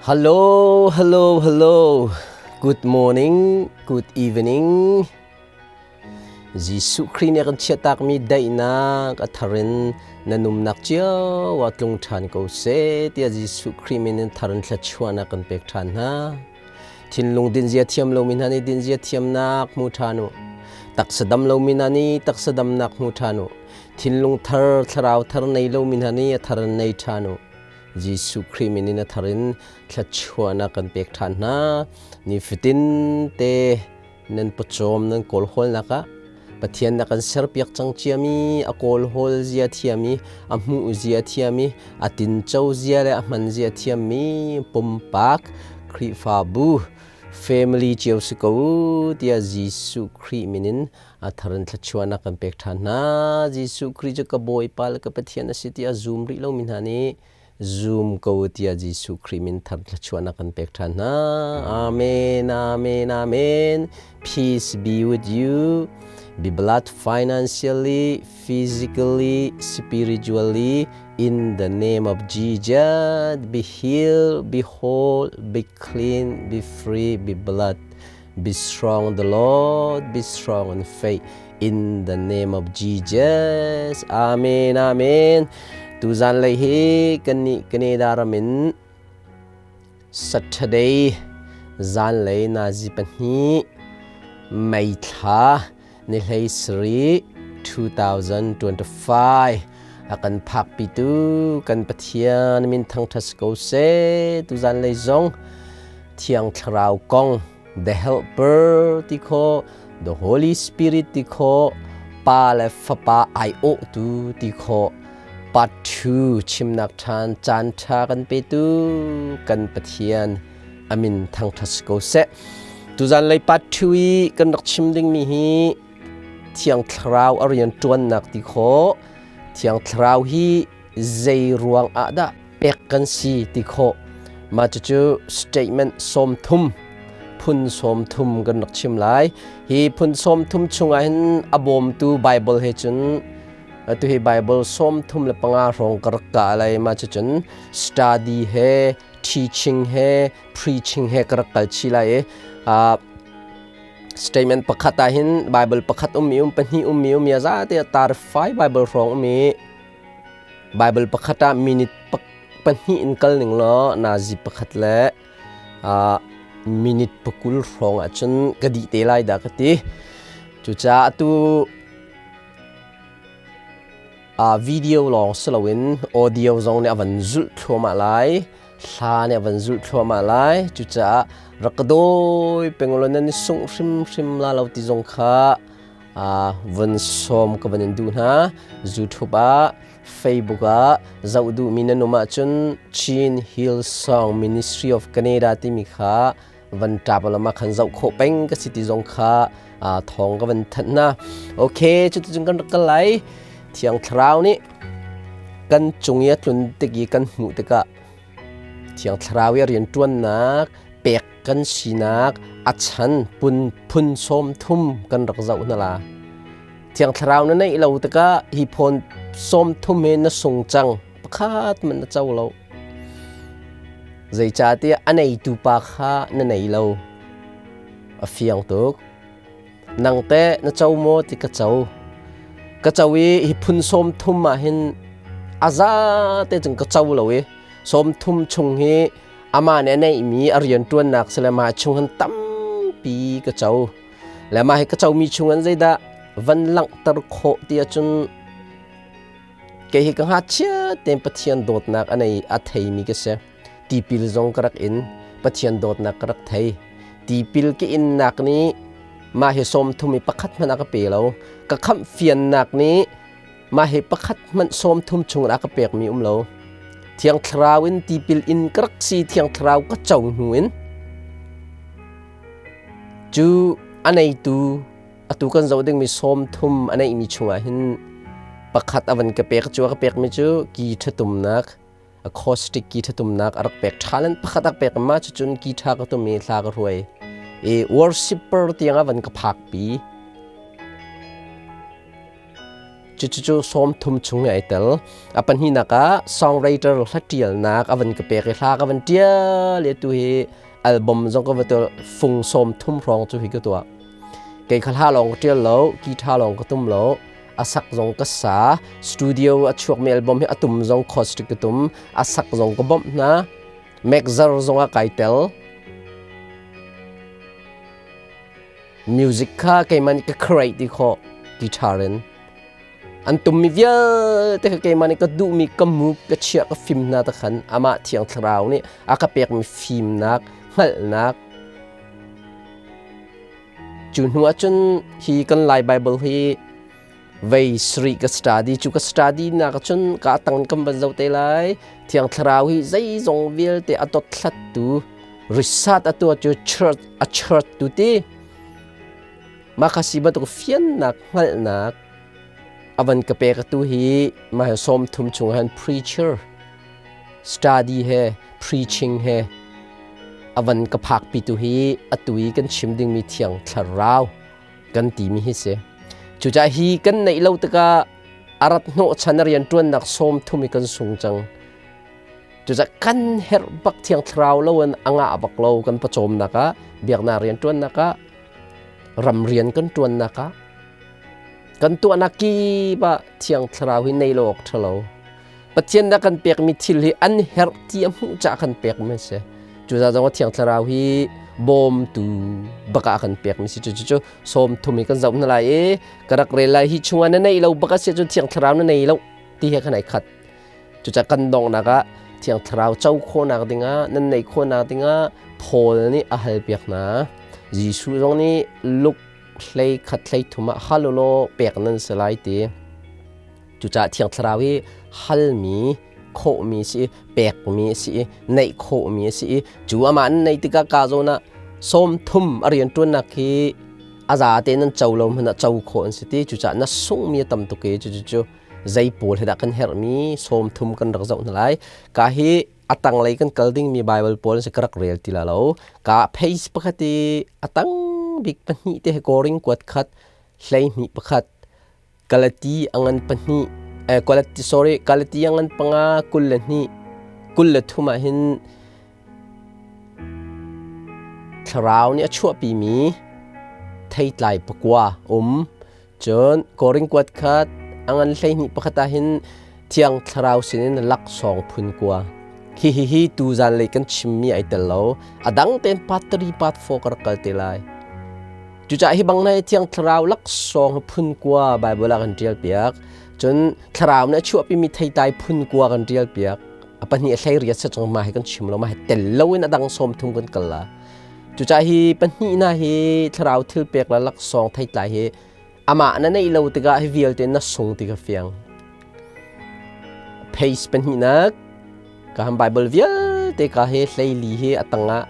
Hello, hello, hello. Good morning, good evening. Jesuh Khrih nih a kan chiahtakmi daihnak a thar in na numnak cio ah tlung ṭhan ko seh tiah Jesuh Khrih min in thar in thluachuahnak kan pek ṭhan hna. Thinlung dinzia thiam lomi hna nih dinzia thiamnak hmu ṭhan u. Taksa dam lomi hna nih taksa damnak hmu ṭhan u. Thinlung thar, thlarau thar nei lomi hna nih a thar in nei ṭhan u. Jesuh Khrih min in a thar in thluachuahnak kan pek ṭhan hna. Nifatin te nan pawcawm nan kawlhawlnak ah Pathian na kan serpiak cang ciami a kawlhawl zia thiami a hmuh zia thiami a tinco zia le a hman zia thiammi pumpak Khrihfabu family cio si ko u tiah Jesuh Khrih min in a thar in thluachuahnak kan pek ṭhan hna. Jesuh Khrih cu ka Bawipa le ka Pathian a si tiah zum rih lomi hna nih zum ko tiah Jesuh Khrih min thar thluachuahnak kan pek ṭhan hna. Amen, amen, amen. Peace be with you. Be blessed financially, physically, spiritually, in the name of Jesus. Be healed, be whole, be clean, be free, be blessed. Be strong in the Lord, be strong in faith. In the name of Jesus. Amen, amen. Tuzan lei hi kan nih Canada ram in Saturday zan lei nazi pahnih May thla ni hlei sarih 2025 a kan phakpitu kan Pathian min thangṭhat si ko seh. Tuzan lei zong Thiang Thlarau kong The Helper ti khawh, The Holy Spirit ti khawh, Pa le Fapa aiawhtu ti khawh, Part 2 chimnak ṭhan caan ṭha kan petu kan Pathian amin thangṭhat si ko seh. Tuzan lei part 2 i kan rak chim dingmi hi Thiang Thlarau a rian ṭuannak ti khawh, Thiang Thlarau hi zei ruang ah dah pek kan si ti khawh. Mah cucu statement 30 phun 30 kan rak chim lai. Hi phun 30 chungah hin a bawmtu Bible he cun atu hi Bible 35 hrawng ka rak kah lai. Mah cucun study he teaching he preaching he ka rak kal chih lai i statement pakhat ah hin Bible pakhat ummi um pahnih ummi um ya za te tar fai Bible hrawng ummi Bible pakhat ah minute pahnih in kal ning law nazi pakhat le minute pakul hrawng ahcun ka dih te lai dah ka ti. Cucaah atu video lawng si loin audio zong nih a van zulh thluahmah lai. Hla nih a van zulh thluahmah lai. Cucaah rak ka dawi peng law nan i sungh hrimhrim la lo ti zong kha vun sawm ka van in duh hna. YouTube ah, Facebook ah zoh duhmi nan um ahcun Chin Hillsong Ministry of Canada timi kha van tap lama khan zoh khawh peng ka si ti zong kha thawng ka van thanh hna. Okay, cuticun kan rak kal lai. Thiang Thlarau nih kan cung i a tlun tik i kan hmuh tikah Thiang Thlarau i a rianṭuannak pek kan sinak a chan pun phun 30 kan rak zoh hna la. Thiang Thlarau na neih lo tikah hi phun 30 he na sung cang pakhat man na co lo. Zeicahtiah a neitu pa kha na nei lo. A fiang tuk. Nang teh na co maw ti ka co. Ka co i hi phun 30 ah hin a za te cun ka co lo i 30 chung hi amah nih a neihmi a rianṭuannak si le mah chung hin tampi ka co. Le mah hi ka comi chung in zeidah van langhter khawh ti ahcun kei hi ka ngakchia tein Pathian dawtnak a nei a theimi ka si. Tipil zong ka rak in Pathian dawtnak ka rak thei. Tipil ka innak nih mah hi 30 i pakhat hmanh a ka pe lo. Ka khamh fiannak nih mah hi pakhat hmanh 30 chung a ka pekmi um lo. Thiang Thlarau in tipil in ka rak si Thiang Thlarau ka co hnu in cu a neitu atu kan zoh dingmi 30 a neihmi chungah hin pakhat a van ka pek cu a ka pekmi cu ki ṭhatumnak acoustic ki ṭhatumnak a rak pek ṭhalan pakhat a pek ma cucun ki ṭha ka tum i hla ka hruai i worshipper tiang a van ka phakpi. Cucu 30 chung ai tel. A pahnihnak ah songwriter hla ṭialnak a van ka pek i hla ka van ṭial i atu hi album zong ka va tuah fung 30 hrawng cu hi ka tuah. Kei kha hla lawng ka ṭial lo, guitar lawng ka tum lo, a sak zong ka sa, studio a chuakmi album hi a tum zong acoustic ka tum, a sak zong ka bawmh hna, mixer zong ah kai tel. Music kha keimah nih ka create ti khawh guitar in. An tummi vialte kha keimah nih ka duhmi ka move ka chiah ka fim hna ta khan amah Thiang Thlarau nih a ka pekmi fimnak, hngalhnak cu hnu ahcun hi kan Lai Bible hi vei sarih ka study cu ka study nak ahcun ka tang kan van zoh te lai Thiang Thlarau hi zeizong vialte a dothlattu risat a tuah cu church a church tu ti mah kha si bantuk fiannak hngalhnak a van ka pek tu hi mah 30 chung han preacher study he preaching he a van ka phakpi tu hi atu i kan chim dingmi Thiang Thlarau kan timi hi si. Cucaah hi kan neih lo tikah a rat hnawhchan a rianṭuannak 30 i kan sung cang. Cucaah kan herh bak Thiang Thlarau lo in a ngah bak lo kan pawcawmnak ah, biaknak rianṭuannak ah, ram rian kan ṭuannak ah, kan tuahnak kip ah Thiang Thlarau hi nei lo awk ṭha lo. Pathian dah kan pekmi thil hi an herh ti a hmuh caah kan pekmi a si. Cucaah zong Thiang Thlarau hi bawmtu bak ah kan pekmi si. Cucu 30 hi kan zoh hna lai i ka rak rel lai hi chungah na neih lo bak a si cun Thiang Thlarau na nei lo ti he khan ai khat. Cucaah kan donghnak ah Thiang Thlarau co khawhnak dingah nan neih khawhnak dingah Paul nih a halpiak hna. Jesuh zong nih Luke 11 33 ah hal u law pek nan si lai ti. Cucaah Thiang Thlarau hi halmi, khawhmi si i, pekmi a si i, neih khawhmi a si i, cu amah an neih tikah ka zawn ah 30 a rianṭuannak hi a zate nan co lo hmanh ah co khawh an si ti. Cucaah na sunghmi a tam tuk i cucu zei pawl he dah kan herhmi 30 kan rak zoh hna lai. Ka hi a tanglei kan kal dingmi Bible pawl an si ka rak rel ti la lo. Ka page pakhat i a tang bik pahnih te he koring kuat khat 12 pakhat Galati a ngan pahnih Galati sorry Galati a ngan panga 22 23 ah hin thlarau nih a chuahpimi theitlai pakua um cun Korin kuat khat a ngan 12 pakhat ah hin Thiang Thlarau sinin laksawng phun kua hi hi hi tu zanlei kan chimmi ai tel lo a dang tein part 3 part 4 ka rak kal te lai. Cucaah hi bang na Thiang Thlarau laksawng phun kua Bible ah kan ṭial piak. Cun Thlarau nih a chuahpimi theitlai phun kua kan ṭial piak. A pahnih a hlei riat sa cang mah hi kan chim lo mah hi tel loin a dang 30 kan kal la. Cucaah hi pahnih hna hi Thlarau thil pek le laksawng theitlai hi amah na neih lo tikah hi vialte na sung ti ka fiang. Page pahnihnak ka han Bible vialte ka hi hleili hi a tangah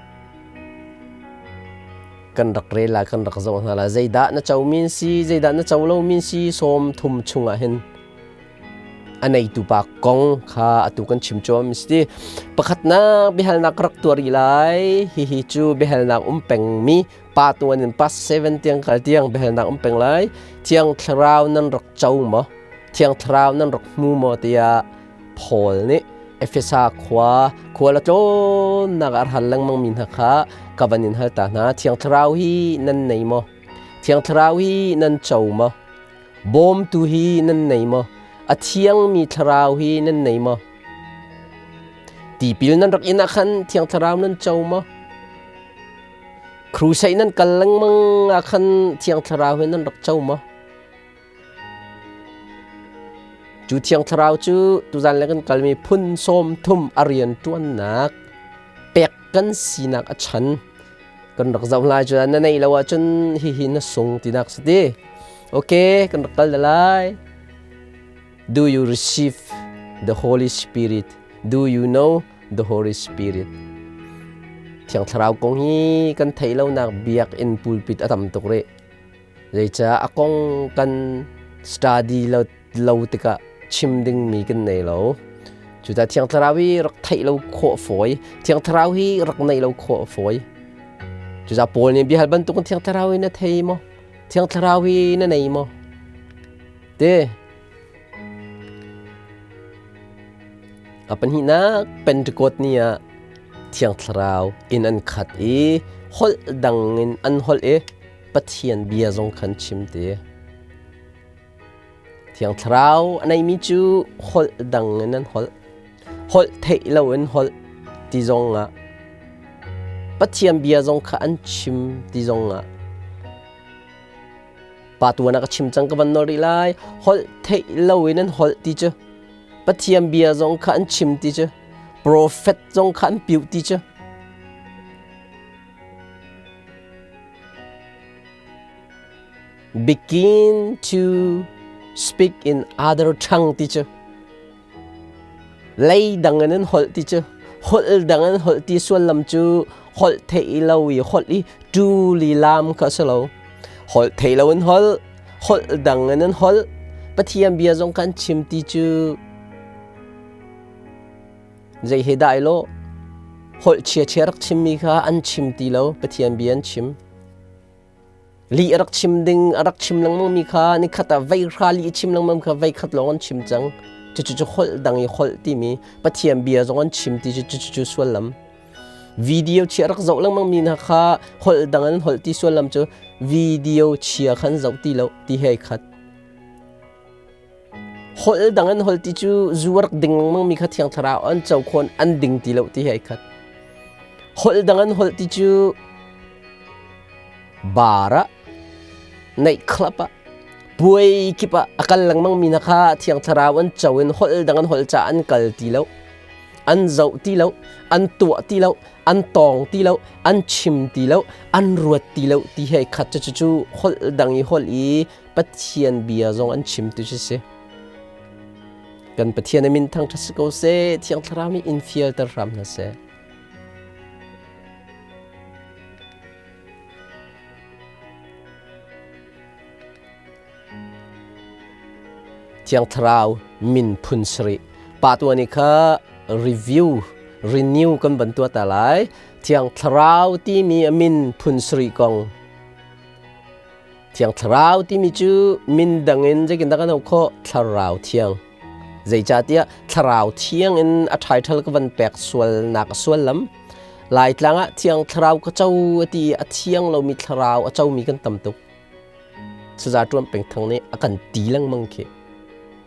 kan rak rel la kan rak zoh hna la zeidah na co min si zeidah na co lo min si 30 chungah hin a neitu pa kong kha atu kan chim chom si pakhatnak biahalnak rak tuar i lai hihi cu biahalnak um pengmi pa tuan in pa 7 tiang kal tiang biahalnak um peng lai Thiang Thlarau nan rak co maw Thiang Thlarau nan rak hmu maw tiah Paul nih Efesa khua khual a tlawnnak ah a hal lengmang mi hna kha ka van in hal ta hna. Thiang Thlarau hi nan nei maw? Thiang Thlarau hi nan co maw? Bawmtu hi nan nei maw? A thiangmi Thlarau hi nan nei maw? Tipil nan rak in ah khan Thiang Thlarau nan co maw? Crusade nan kal lengmang ah khan Thiang Thlarau hi nan rak co maw? Cu Thiang Thlarau cu tuzan le kan kalmi phun 30 a rianṭuannak pek kan sinak a chan kan rak zoh lai cu na neih lo ahcun hihi na sung tinak si ti. Okay, kan rak kal lai. Do you receive the Holy Spirit? Do you know the Holy Spirit? Thiang Thlarau kong hi kan theih lonak biakinn pulpit a tam tuk rih. Zeicah a kong kan study lo, lo tikah chim dingmi kan nei lo. Cucaah Thiang Thlarau hi rak theih lo khawh fawi. Thiang Thlarau hi rak neih lo khawh fawi. Cucaah Paul nih biahal bantukin Thiang Thlarau hi na thei maw? Thiang Thlarau hi na nei maw? Te. A pahnihnak Pentecost ni ah Thiang Thlarau in an khat i holh dang in an holh i Pathian bia zong khan chim ti. Thiang Thlarau a neimi cu holh dang in an holh. Holh theih loin holh ti zong ah Pathian bia zong kha an chim ti zong ah Pa tuan ah ka chim cang ka van nawl rih lai. Holh theih loin an holh ti cu Pathian bia zong kha an chim ti cu profet zong kha an piuh ti cu begin to speak in other tongue ti cu lei dang in an holh ti cu holh dang in holh ti sullam cu holh theih lo i holh i tu li lam kha si lo holh thei lo in holh holh dang in an holh Pathian bia zong kan chim ti cu zei he dah lo holh chia chia rak chimmi kha an chim ti lo Pathian bia an chim Lih a rak chim ding a rak chim lengmang mi kha nikhat ah vei hra lih chim lengmang kha vei khat lawng an chim cang. Cucu holh dang i holh timi Pathian bia zong an chim ti cu cucu sullam. Video chia rak zoh lengmang mi hna kha holh dang an holh ti sullam cu video chia khan zoh ti lo ti he khat. Holh dang an holh ti cu zu rak ding lengmang mi kha Thiang Thlarau an co khawn an ding ti lo ti he khat. Holh dang an holh ti cu bar ah nightclub ah puai kip ah a kal lengmang mi hna kha Thiang Thlarau an co in holh dang an holh caah an kal ti lo an zoh ti lo an tuah ti lo an tawng ti lo an chim ti lo an ruat ti lo ti he khat cu cu holh dang i holh i Pathian bia zong an chim tu si kan Pathian a min thangṭhat si ko seh Thiang Thlarau nih in fialter hram hna seh. Thiang Thlarau min phun sarih. Pa tuan i kha review, renew kan van tuah ta lai. Thiang Thlarau timi a min phun sarih kong. Thiang Thlarau timi cu min dang in zeitin dah kan auh khawh? Thlarau Thiang. Zeicahtiah Thlarau Thiang in a title ka van pek sualnak a suallam. Laitlang ah Thiang Thlarau ka co a ti i a thiang lomi thlarau a comi kan tam tuk. Saza Ṭuan Peng Thang nih a kan ti lengmang khi.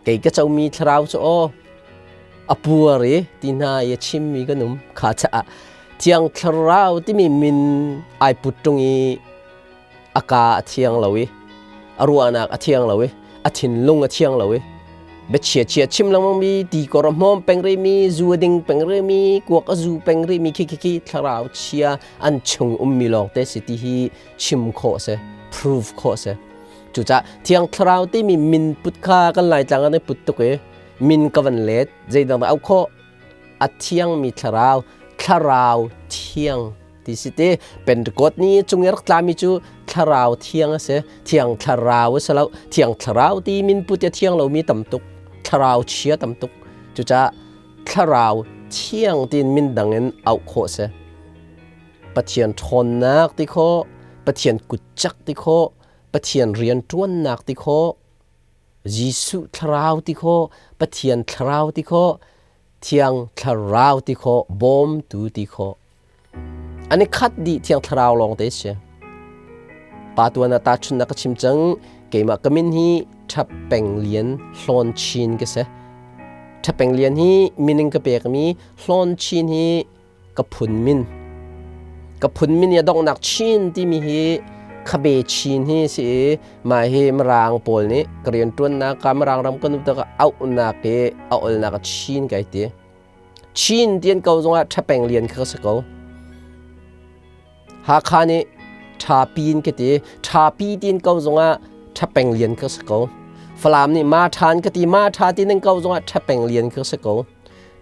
Kei ka comi thlarau cu aw a puar i ti hna i a chimmi kan um. Kha caah Thiang Thlarau timi min ai put ṭung i a kaa a thiang lo i a ruahnak a thiang lo i a thinlung a thiang lo i biachia chia chim lengmang mi ti kor a hmawm peng rimi zu a ding peng rimi kuak a zu peng rimi khi khi khi thlarau chia an chung ummi lawng te si ti hi chim khawh si prove khawh si cucah thiang thlarau timi min put kha kan laitlang an i put tuk i min ka van let zeidang dah au khawh a thiangmi thlarau thlarau thiang ti si te Pentecost ni cung i rak tlami cu thlarau thiang a si thiang thlarau a si lo thiang thlarau ti min put a thiang lomi tam tuk thlarau chia tam tuk cucaah thlarau thiang tiin min dang in auh khawh si Pathian ṭhawnnak ti khawh Pathian kutcak ti khawh Pathian rianṭuannak ti khawh Jesuh thlarau ti khawh Pathian thlarau ti khawh Thiang Thlarau ti khawh, bawmtu ti khawh. An i khat dih Thiang Thlarau lawng te si. Pa tuan ah tahchunhnak ka chim cang, keimah ka min hi Ṭhap Peng Lian Hlawn Chin ka si. Ṭhap Peng Lian hi min in ka pekmi Hlawn Chin hi ka phun min. Ka phun min i a donghnak Chin timi hi khabe Chin hi si i mah hi Mirang pawl nih ka rianṭuannak ka Mirang ram kan um tikah auhnak i a olnak a Chin kai ti. Chin ti an ko zongah Ṭhapeng Lian kha ka si ko. Hakha nih Ṭhapi in ka ti. Ṭhapi ti in ko zongah Ṭhapeng Lian kha ka si ko. Falam nih Ma Ṭha in ka ti. Ma Ṭha ti in ko zongah Ṭhapeng Lian kha ka si ko.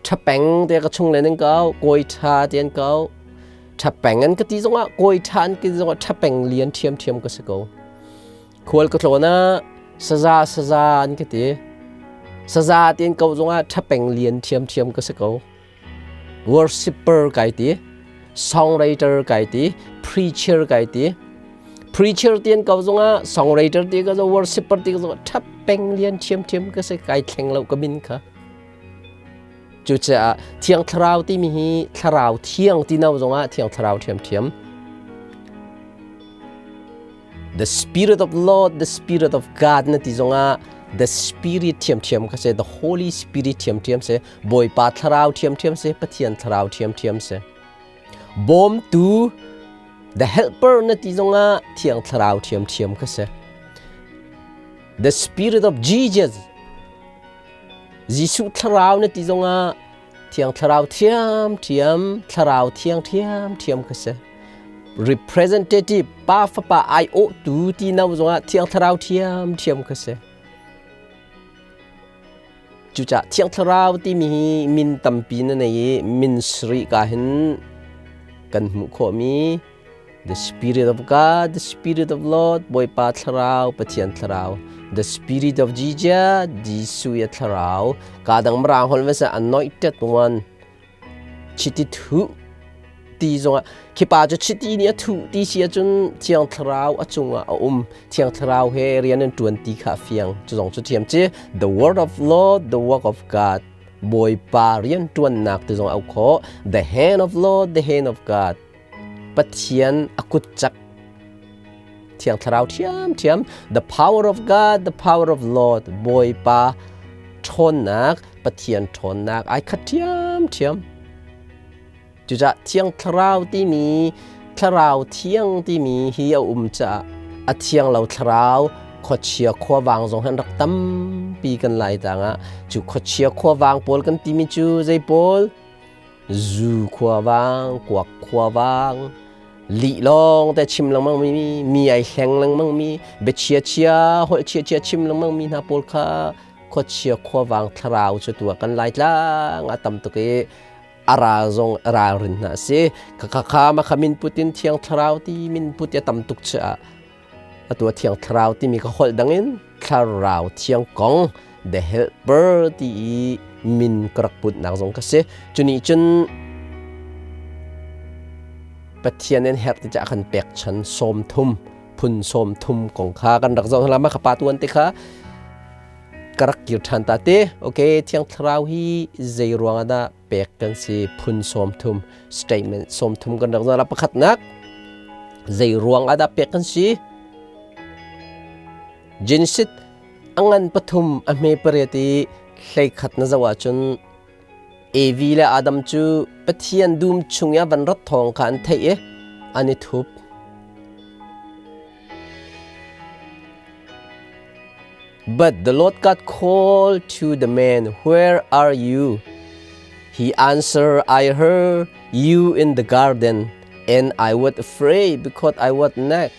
Ṭhapeng te ka chung len an ko, kawi ṭha ti an ko. Ṭhapeng an ka ti zongah kawi ṭha an ti zongah ṭhapeng lian ṭhiamṭhiam ka si ko. Khual ka tlawn ah saza saza an ka ti. Saza ti an ko zongah ṭhapeng lian ṭhiamṭhiam ka si ko. Worshipper kai ti, songwriter kai ti, preacher kai ti. Preacher ti an ko zongah songwriter ti ka zong worshipper ti ka zongah ṭhapeng lian ṭhiamṭhiam ka si kai thleng lo ka min kha. Cucaah Thiang Thlarau timi hi Thlarau Thiang ti no zongah Thiang Thlarau ṭhiamṭhiam. The Spirit of Lord, the Spirit of God na ti zongah the Spirit ṭhiamṭhiam kha si, the Holy Spirit ṭhiamṭhiam si, Bawipa Thlarau ṭhiamṭhiam si, Pathian Thlarau ṭhiamṭhiam si. Bawmtu, the Helper na ti zongah Thiang Thlarau ṭhiamṭhiam kha si. The Spirit of Jesus, Jesuh Thlarau na ti zongah Thiang Thlarau ṭhiamṭhiam, Thlarau Thiang ṭhiamṭhiam kha si. Representative Pa Fapa aiawhtu ti no zongah Thiang Thlarau ṭhiamṭhiam kha si. Cucaah Thiang Thlarau timi hi min tampi na nei i min sarih ka hin kan hmuh khawhmi The Spirit of God, the Spirit of Lord, Bawipa Thlarau, Pathian Thlarau, the Spirit of Jesus, Jesuh i Thlarau, ka dang mirang holh va anointed one, chiti thuh ti zongah khi pa cu chiti nih a thuh ti si ahcun Thiang Thlarau a cungah a um. Thiang Thlarau he rian an ṭuan ti kha a fiang. Cu zong cu thiam ci the word of Lord, the work of God, Bawipa rian ṭuannak ti zong a auh khawh. The hand of Lord, the hand of God. Pathian a kut cak Thiang Thlarau ṭhiamṭhiam the power of God the power of Lord Bawipa ṭhawnnak Pathian ṭhawnnak ai khat ṭhiamṭhiam cucaah Thiang Thlarau timi Thlarau Thiang timi hi a um caah a thiang lo thlarau khuachia khuavang zong han rak tampi kan lai tangah cu khuachia khuavang pawl kan timi cu zei pawl Zu khuavang, kuak khuavang, lih lawng te chim lengmang mi, mi ai hleng lengmang mi, biachia chia, holh chia chia chim lengmang mi hna pawl kha khuachia khuavang thlarau cu tu ah kan Laitlang a tam tuk i a ral zong ralrin hna a si. Khakha kha ma kha min put in Thiang Thlarau ti min put i a tam tuk caah atu a Thiang Thlarau timi kha holh dang in Thlarau Thiang kong The Helper ti i min ka rak putnak zong ka si. Cunih cun Pathian in herh ti caah kan pekchan 30 phun 30 kong kha kan rak zoh hna ma kha pa tuan te kha ka rak kir ṭhan ta te. Okay, Thiang Thlarau hi zei ruang ah dah pek kan si phun 30 statement 30 kan rak zoh la pakhatnak zei ruang ah dah pek kan si Genesis a ngan pathum a hme pariat i 11 na zoh ahcun Evi le Adam cu Pathian dum chung i a van rat thawng kha an theih i an i thup. But the Lord God called to the man, Where are you? He answered, I heard you in the garden, and I was afraid because I was naked.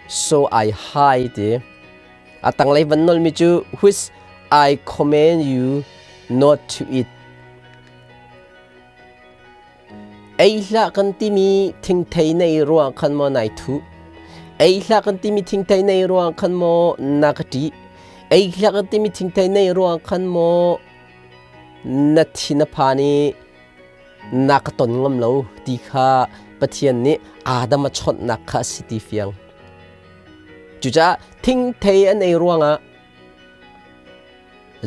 So I hide ti. A tanglei van nolmi cu which I command you not to eat. Ei hlah kan timi thingthei nei ruang khan maw nai thuh. Ei hlah kan timi thingthei nei ruang khan maw na ka ṭih. Ei hlah kan timi thingthei nei ruang khan maw na thin a phan i na ka ton ngam lo ti kha Pathian nih Adam a chawnhnak kha a si ti fiang. Cucaah thingthei an ei ruangah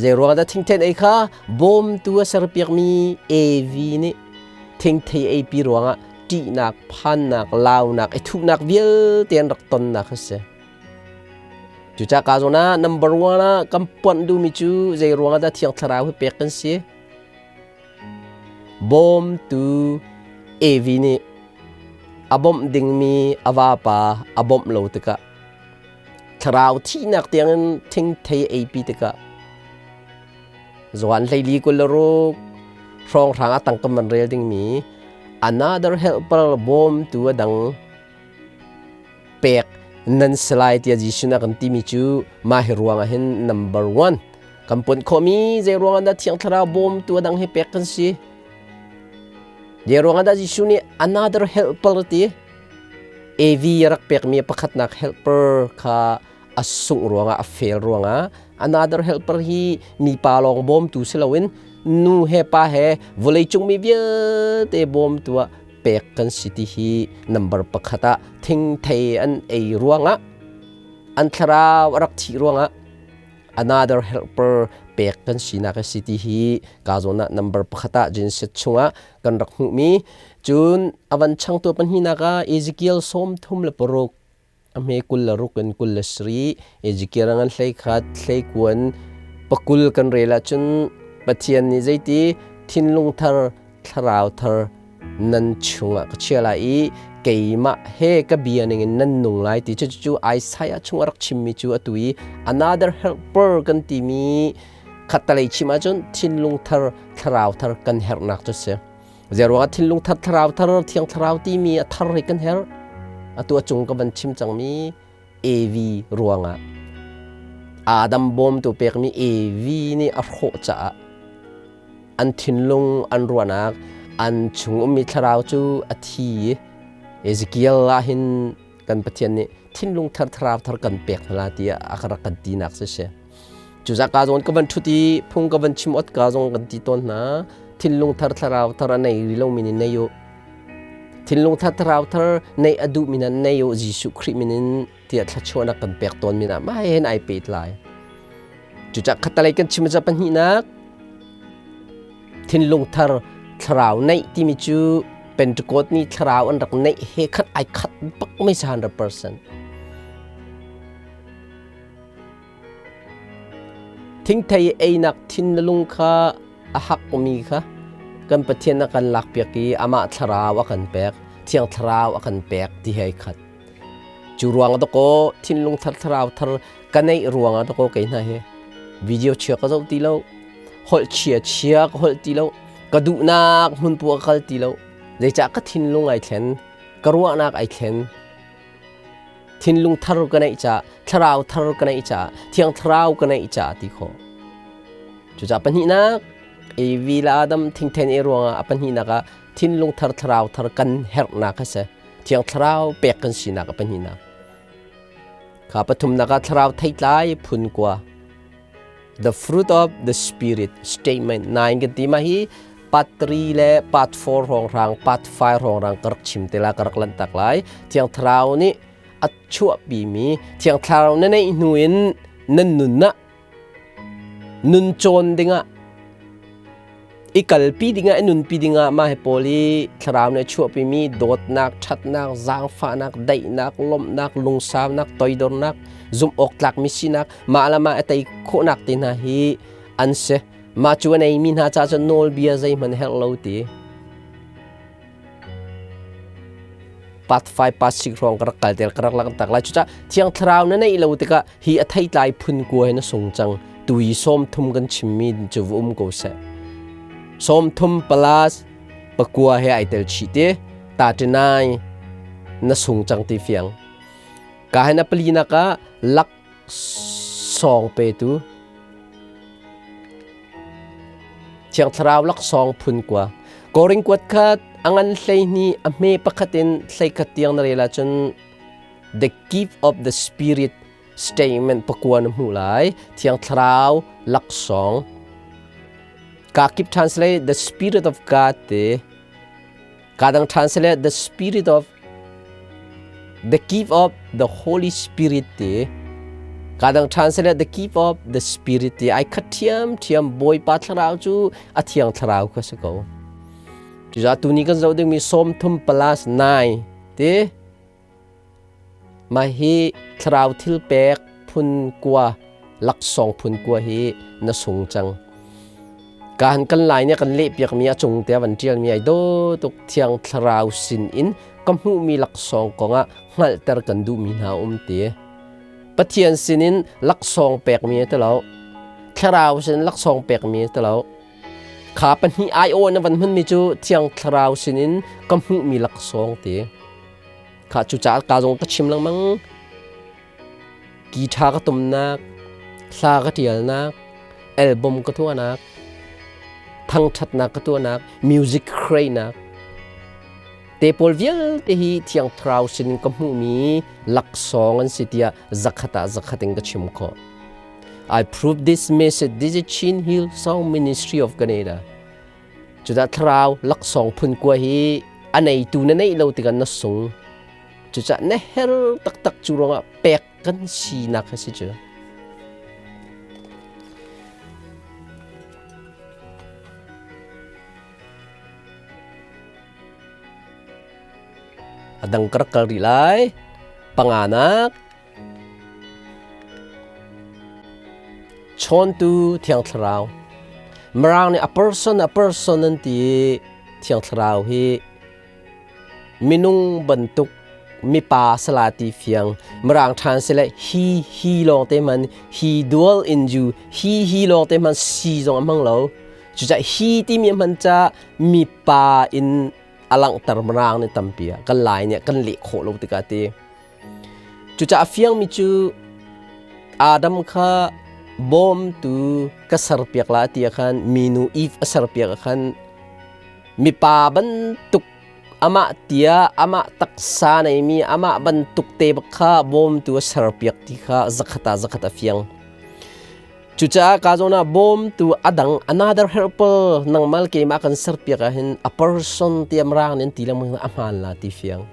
zei ruangah dah thingthei an ei kha bawmtu a serpiakmi Evi nih thingthei eipi ruangah ṭihnak, phannak, launak, i thuhnak vialte an rak tonnak a si. Cucaah ka zawn ah number one ah kan puanh duhmi cu zei ruangah dah Thiang Thlarau hi pek kan si? Bawmtu Evi nih a bawmh dingmi a vapa a bawmh lo tikah thlarau thihnak tiangin thingthei eipi tikah Johan 14 26 hrawnghrang a tangka man rel dingmi another helper bawmtu a dang pek nan si lai tiah Jesuh nih a kan timi cu mah hi ruangah hin number one kan pon khawhmi zei ruangah dah Thiang Thlarau bawmtu a dang hi pek kan si zei ruangah dah Jesuh nih another helper ti AV rak pekmi pakhatnak helper kha a sungh ruangah a fail ruangah another helper hi mipa lawng bawmtu si loin nu he pa he vawleicung mi vialte bawmtu ah pek kan si ti hi number pakhat ah thingthei an ei ruangah an thlarau a rak thih ruangah another helper pek kan sinak a si ti hi ka zawn ah number pakhat ah Genesis chungah kan rak hmuhmi. Cun a van changtu pahnihnak ah Ezekiel 36 a hme 26 in 27 Ezekiel a ngan 11 hleikuan pakul kan rel ahcun Pathian nih zeiti thinlung thar thlarau thar nan chungah ka chia lai i keimah he ka bia ningin nan nung lai ti cu cu Isaiah chung a rak chimmi cu atu i another helper kan timi khattalei chim ahcun thinlung thar thlarau thar kan herhnak cu si. Zeiruangah thinlung thar thlarau thar thiang thlarau timi a thar hi kan herh? Atu a cung ka van chim cangmi AV ruangah Adam bawmtu pekmi AV nih a hrawh caah an thinlung an ruahnak an chung ummi thlarau cu a thi i Ezekiel ah hin kan Pathian nih thinlung thar thlarau thar kan pek hna tiah a rak kan tinak si si. Cucah ka zong ka van ṭhut i phung ka van chim ot ka zong kan ti tawn hna. Thinlung thar thlarau thar a nei rih lomi nih nei u. Thinlung thar thlarau thar neih a duhmi hna nei u Jesuh Khrih min in tiah thluachuahnak kan pek tawn mi hna mah he hin ai pehtlai. Cucah khattalei kan chim ca pahnihnak thinlung thar thlarau neih timi cu Pentecost ni thlarau an rak neih he khat ai khat bak mei 100%. Thingthei einak thin na lung kha a hakmi kha kan Pathian a kan lakpiak i amah thlarau a kan pek, Thiang Thlarau a kan pek ti he ai khat. Cu ruang ah dawkaw thinlung thar thlarau thar ka neih ruang ah dawkaw kei hna hi video chia ka zoh ti lo, holh chia chia ka holh ti lo, ka duhnak hmun pu ka kal ti lo. Zeicah ka thinlung ai thlen, ka ruahnak ai thlen. Thinlung thar ka neih caah, thlarau thar ka neih caah, thiang thlarau ka neih caah ti khawh. Cucaah pahnihnak, Evi le Adam thingthen e ruangah a pahnihnak ah thinlung thar thlarau thar kan herhnak a si. Thiang thlarau pek kan sinak a pahnihnak. Kha pathumnak ah thlarau theitlai phun kua. The fruit of the spirit statement 9 kan ti ma hi part 3 le part 4 hrawng hrang part 5 hrawng rang ka rak chim te la ka rak lan tak lai. Thiang Thlarau nih a chuahpi mi Thiang Thlarau na neih hnu in nan nun ah nun cawn dingah i kalpi dingah i nunpi dingah mah hi pawl hi thlarau nih a chuahpimi dawtnak, ṭhatnak, zaangfahnak, daihnak, lawmhnak, lungsaunak, toidornak, zumh awk tlakmi sinak, mah le mah a tei khawhnak te hna hi an si. Mah cu a neimi hna caah cun nawlbia zeihmanh herh lo ti. Part 5 part 6 hrawng ka rak kal tel ka rak lang tak lai. Cucaah Thiang Thlarau na neih lo tikah hi a theitlai phun kua hin a sung cang. Tui 30 kan chimmi cu va um ko seh. 30 plus pakua he ai tel chih ti. 39 na sung cang ti fiang. Ka hin a palinak ah lak sawng petu Thiang Thlarau laksawng phun kua. Koring kuat khat a ngan 12 a hme pakhat in 11 tiang na rel ahcun the gift of the spirit statement pakua na hmuh lai. Thiang Thlarau laksawng. Ka kip translate the spirit of God te. Ka dang translate the spirit of the gift of the Holy Spirit ti ka dang translate the gift of the Spirit ti ai khat thiam thiam Bawipa thlarau cu a thiang thlarau kha si ko cuza tuni kan zoh dingmi 30 plus 9 ti mah hi thlarau thil pek phun kua laksawng phun kua hi na sung cang ka han kan lai nih kan leh piakmi a cung te van ṭialmi ai do tuk thiang thlarau sin in ka hmuhmi laksawng kongah hngalhter kan duhmi hna um ti Pathian sinin laksawng pekmi ti lo thlarau sin laksawng pekmi ti lo kha pahnih ai aw na van hmanmi cu thiang thlarau sinin ka hmuhmi laksawng ti kha cu caah ka zong ka chim lengmang Guitar ka tumnak, hla ka ṭialnak, album ka tuahnak, thangṭhatnak ka tuahnak, music create-nak te pawl vialte hi Thiang Thlarau sin ka hmuhmi laksawng an si tiah zakhat ah zakhat in ka chim khawh. I prove this message. This is Chin Hill Song Ministry of Canada. Cudah thlarau laksawng phun kua hi a neitu na neih lo tikah na sung. Cucaah na her taktak cu ruangah pek kan sinak a si cu. A dang ka rak kal rih lai. Panganak. Chawntu Thiang Thlarau. Mirang nih a person a person an ti i Thiang Thlarau hi minung bantuk mipa sala ti fiang mirang ṭhan sile hi hi lawng te man he dwell in you hi hi lawng te man si zong a hmang lo. Cucaah hi timi a hman ca mipa in a langhter mirang nih tampi ah kan lai nih kan leh khawh lo tikah ti. Cucaah a fiangmi cu Adam kha bawmtu ka serpiak la ti ah khan minu Eve a serpiak ah khan mipa bantuk amah tia amah taksa neimi amah bantuk te bak kha bawmtu a serpiak ti kha zakhat ah zakhat a fiang. Cucaah ka zawn ah bawmtu a dang another helper nangmal keimah kan serpiak ah hin a person tiam rang nin ti lengmang a hmaan la ti fiang.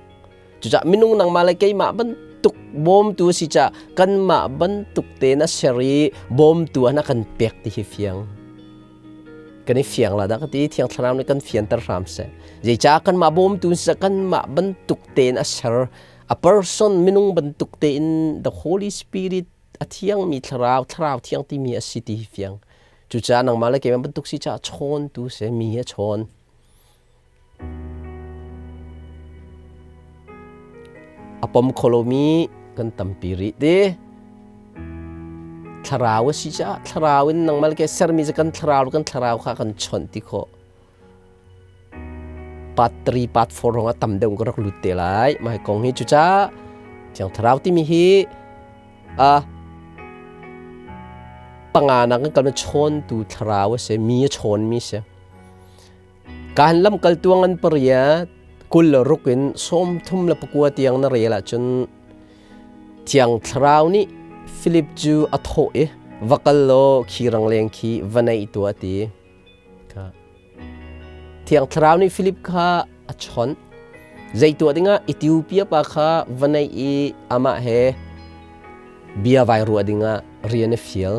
Cucaah minung nangmah le keimah bantuk bawmtu a si caah kanmah bantuk tein a ser i bawmtu ah na kan pek ti hi fiang. Kan i fiang la dah ka ti Thiang Thlarau nih kan fianter hram seh. Zeicah kanmah bawmtu si kanmah bantuk tein a ser a person minung bantuk tein the Holy Spirit a thiangmi thlarau thlarau thiang timi a si ti hi fiang. Cucaah nangmah le keimah bantuk si caah chawntu si mi hi a chawn. A pom kho lomi kan tampi rih ti. Thlarau a si caah thlarau in nangmah le kei sermi cu kan thlarau kan thlarau kha kan chawnh ti khawh. Part 3, part 4 hrawng ah tam deuh ka rak lut te lai. Mah hi kong hi cucaah Thiang Thlarau timi hi a panga nak kan kal chawntu thlarau a si, mi a chawnmi si. Kaan lamkaltu ngan pariat 26 in 39 tiang na rel ahcun Thiang Thlarau nih Filip cu a thawh i va kal law khi rangleng khi va naih tuah a ti. Thiang Thlarau nih Filip kha a chawnh. Zei tuah dingah Ethiopia pa kha va naih i amah he bia vai ruah dingah rian a fial.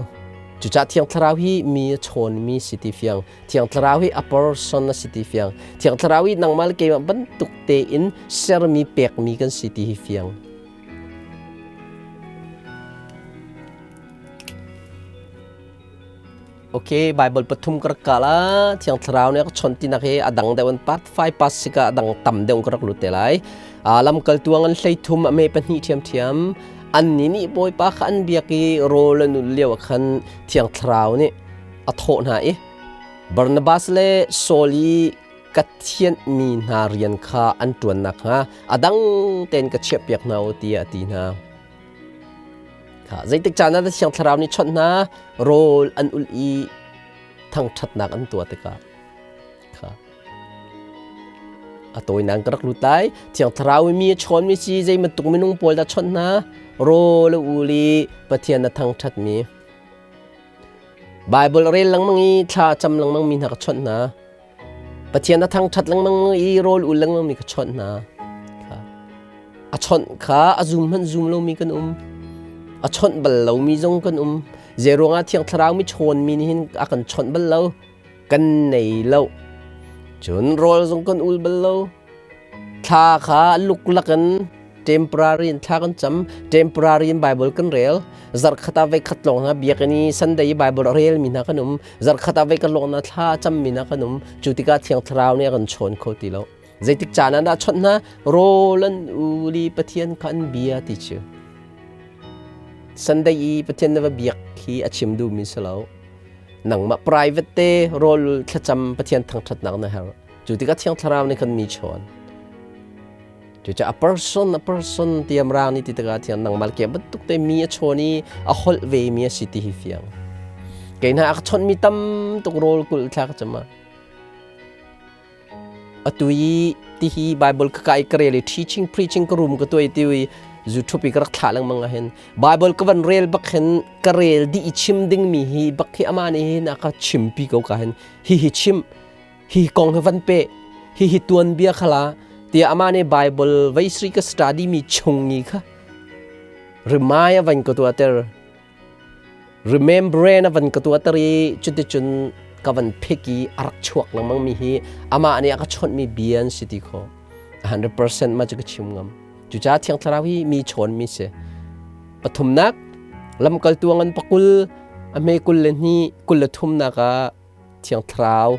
Cucaah Thiang Thlarau hi mi a chawnmi si ti fiang. Thiang Thlarau hi a person a si ti fiang. Thiang Thlarau hi nangmah le keimah bantuk tein sermi pekmi kan si ti hi fiang. Okay, Bible pathum ka rak ka la. Thiang Thlarau nih a ka chawnh tinak hi a dang deuh in part 5 part 6 ah a dang tam deuh ka rak lut te lai. Lamkaltu an hlei thum a me pahnih ṭhiamṭhiam. Annih nih Bawipa kha an biak i rawl an ulh lio ah khan Thiang Thlarau nih a thawh hna i Barnabas le Saul i ka thianhmi hna rian kha an ṭuan nakhnga a dang tein ka chiahpiak hna u tiah a ti hna. Zeitik caan ah dah Thiang Thlarau nih chawnh hna rawl an ulh i thangṭhatnak an tuah tikah kha a tawinak ka rak lut lai. Thiang Thlarau i mi a chawnmi si zei bantuk minung pawl dah chawnh hna rawl a ul i Pathian a thangṭhatmi Bible a rel lengmang i thla a cam lengmang mi hna ka chawnh hna. Pathian a thangṭhat lengmang i rawl ul lengmang mi ka chawnh hna. A chawnh kha a zum hmanh zum lomi kan um. A chawnh bal lomi zong kan um. Zeiruangah Thiang Thlarau mi chawnmi nih hin a kan chawnh bal lo. Kan nei lo. Cun rawl zong kan ul bal lo. Thla kha luklak in temporary in thla kan cam, temporary in Bible kan rel. Zarhkhat ah voikhat lawng hna biakinn i Sunday i Bible a relmi hna kan um. Zarhkhat ah voikhat lawng hna thla a cammi hna kan um. Cu tikah Thiang Thlarau nih a kan chawn kho ti lo. Zeitik caan ah dah chawnh hna? Rawl an ul i Pathian kha an bia ti cu. Sunday i Pathian na va biak hi a chim duhmi si lo. Nangmah private te rawl thlacam Pathian thangṭhatnak na herh. Cu tikah Thiang Thlarau nih khan mi chawn. Cucaah a person tiam rang nih ti tikah thiang nangmah ke bantuk te mi a chawn i a holh ve mi a si ti hi fiang. Kei hna a ka chawnh mi tam tuk rawl kulh thla ka cam ah. Atu i tihi Bible ka kai ka rel i teaching preaching ka room ka tuai ti i YouTube i ka rak thlah lengmang ah hin Bible ka van rel bak hin ka rel dih i chim ding mi hi bak hi ama nih hin a ka chimpi ko ka hin hi hi chim hi kong hi van pe hi hi tuanbia khala tiah amah nih Bible veisri ka study mi chung i kha remind a van ka tuahter remembrance a van ka tuahter i cuticun ka van phek i a rak chuak lengmang mi hi amah nih a ka chawnh mi bia an si ti kho. 100% ma cu ka chim ngam. Cucaah Thiang Thlarau hi mi chawn mi si. Pathumnak, lamkaltu ngan pakul, a hme 22, 33nak ah Thiang Thlarau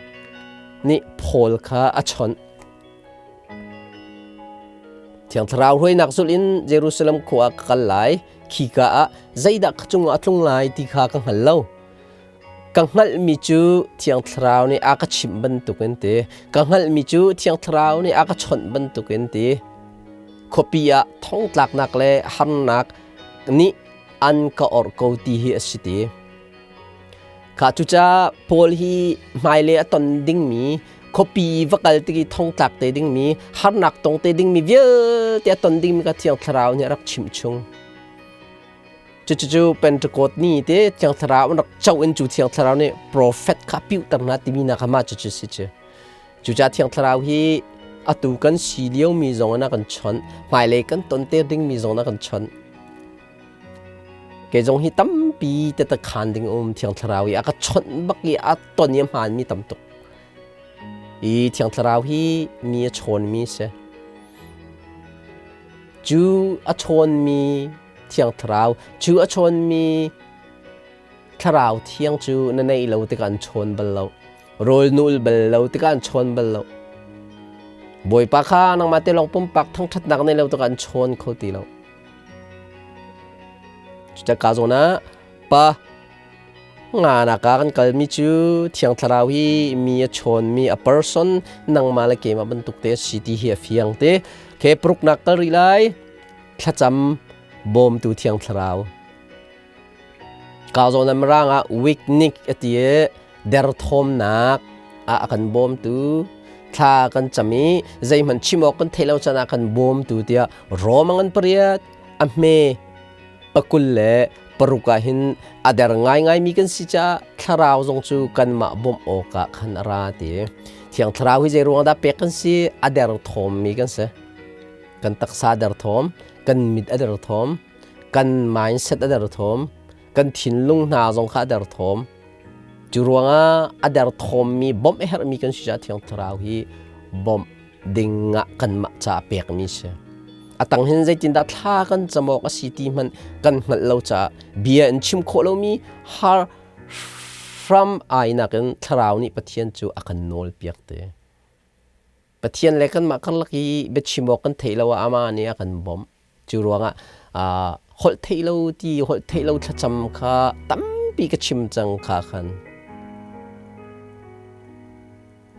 nih Paul kha a chawnh. Thiang Thlarau hruainak zulh in Jerusalem khua ah ka kal lai. Khika ah zeidah ka cungah a tlung lai ti kha ka hngal lo. Ka hngalhmi cu Thiang Thlarau nih a ka chimh bantukin ti. Ka hngalhmi cu Thiang Thlarau nih a ka chawnh bantukin ti. Khuapi ah thongtlaknak le harnak nih an ka orh ko ti hi a si ti. Kha cucaah Paul hi hmailei a ton dingmi khuapi va kal tik i thongtlak te dingmi harnak tong te dingmi vialte a ton dingmi kha Thiang Thlarau nih a rak chimh chung. Cucu Pentecost ni te Thiang Thlarau an rak co in cu Thiang Thlarau nih profet kha piuhter hna timi na kha mah cucu si cu. Cucaah Thiang Thlarau hi atu kan si liomi zong in a kan chawnh, hmailei kan ton te dingmi zong in a kan chawnh. Kei zong hi tampi tete khan ding um Thiang Thlarau i a ka chawnh bak i a ton i a hmaanmi tam tuk. I Thiang Thlarau hi mi a chawnmi si. Cu a chawnmi Thiang Thlarau, cu a chawnmi Thlarau Thiang cu na neih lo tikah an chawn bal lo. Rawl nul bal lo tikah an chawn bal lo. Bawipa kha nangmah te lawng pumpak thangṭhatnak nei lo tikah an chawn kho ti lo. Cucaka zawn ah pa nganak ah kan kalmi cu Thiang Thlarau hi mi a chawnmi a person nangmah le keimah bantuk te a si ti hi a fiang te. Ke paruknak kal rih lai. Thlacam bawmtu Thiang Thlarau. Ka zawn ah Mirang ah weaknik a ti i derthawmnak ah a kan bawmtu thla kan cam i zeihmanh chim awk kan theih lo caan ah kan bawmtu tiah Rom a ngan pariat a hme 26 ah hin a der ngaingaimi kan si caah thlarau zong cu kanmah bawmh awkah khan a ra ti. Thiang Thlarau hi zei ruang dah pek kan si? A derthawmmi kan si. Kan taksa a derthawm, kan mit a derthawm, kan mindset a derthawm, kan thinlung hna zong kha a derthawm. Cu ruangah a derthawmmi bawmh a herhmi kan si caah Thiang Thlarau hi bawmh ding ah kanmah caah pekmi si. A tang hin zeitindah thla kan cam awk a si ti hmanh kan hngalh lo caah bia in chim khawh lomi har hram ai nakin Thlarau nih Pathian cu a kan nawl piak te. Pathian le kanmah karlak i biachim awk kan theih lo ah amah nih a kan bawmh. Cu ruangah holh theih lo ti holh theih lo thlacam kha tampi ka chim cang kha khan.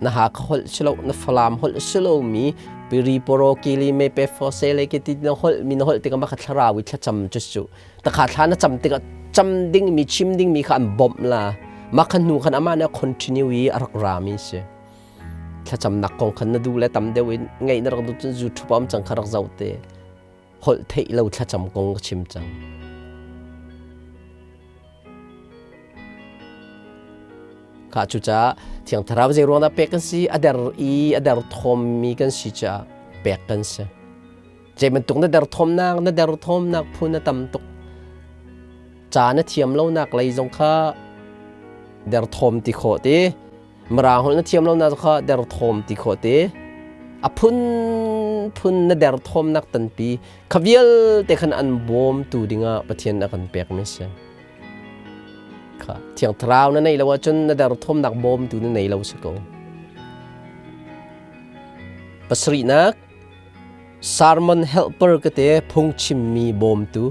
Na ha ka holh si lo, na Falam holh si lo mi piri poro kili me pe fo se le ke ti na holh mi na holh tikah mah kha thlarau i thlacam cu cu. Takha thla na cam tikah cam ding mi chim ding mi kha an bawmh la. Mah khan hnu khan amah nih a continue i a rak ra mi si. Thlacamnak kong khan na duh le tam deuh in ngaih na rak duh cun YouTube ah um cang kha rak zoh te. Holh theih lo thlacam kong ka chim cang. Kha cucaah Thiang Thlarau zei ruang dah pek kan si? A der i a der thawmmi kan si caah pek kan si. Zei bantuk na der thawmnak, na der thawmnak phun a tam tuk. Ca na thiam lonak lei zong kha derthawm ti khawh ti. Mirang holh na thiam lonak kha derthawm ti khawh ti. A phunphun na derthawmnak tanpi kha vialte khan an bawmtu dingah Pathian a kan pekmi a si. Kha Thiang Thlarau na neih lo ahcun na derthawmnak bawmtu na nei lo si ko. Pasarihnak sermon helper ka te phungchimmi bawmtu.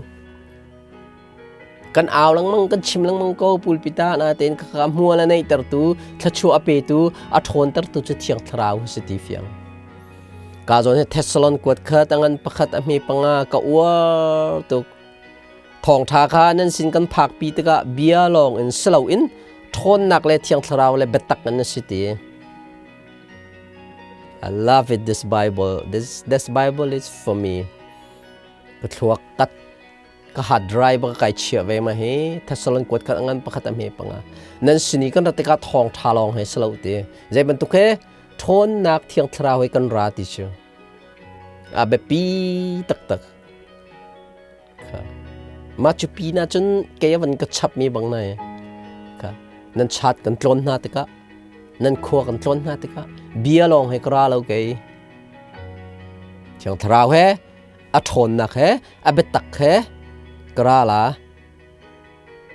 Kan au lengmang kan chim lengmang ko pulpit ah natein ka ka hmual a neihtertu thluachuah a petu a ṭhawntertu cu Thiang Thlarau si ti fiang. Ka zawn hi Thessalon kuat khat a ngan pakhat a hme panga ka uar tuk. Thawngṭha kha nan sin kan phakpi tikah bia lawng in si loin ṭhawnnak le Thiang Thlarau le biatak in a si ti. I love it this Bible. This Bible is for me. Ka thluak kat ka hard drive ka kai chia ve ma hi Thessalon kuat khat ngan pakhat a hme panga nan sini kan rat tikah thawng tha lawng he silo ti zei bantuk he ṭhawnnak thiang thlarau he kan ra ti cu a biapi taktak mah cu pi na cun kei a van ka chap mi bang nai ka nan chat kan tlawn hna tikah nan khua kan tlawn hna tikah bia lawng he ka ra lo kei. Thiang Thlarau he a ṭhawnnak he a biatak he ka ra la.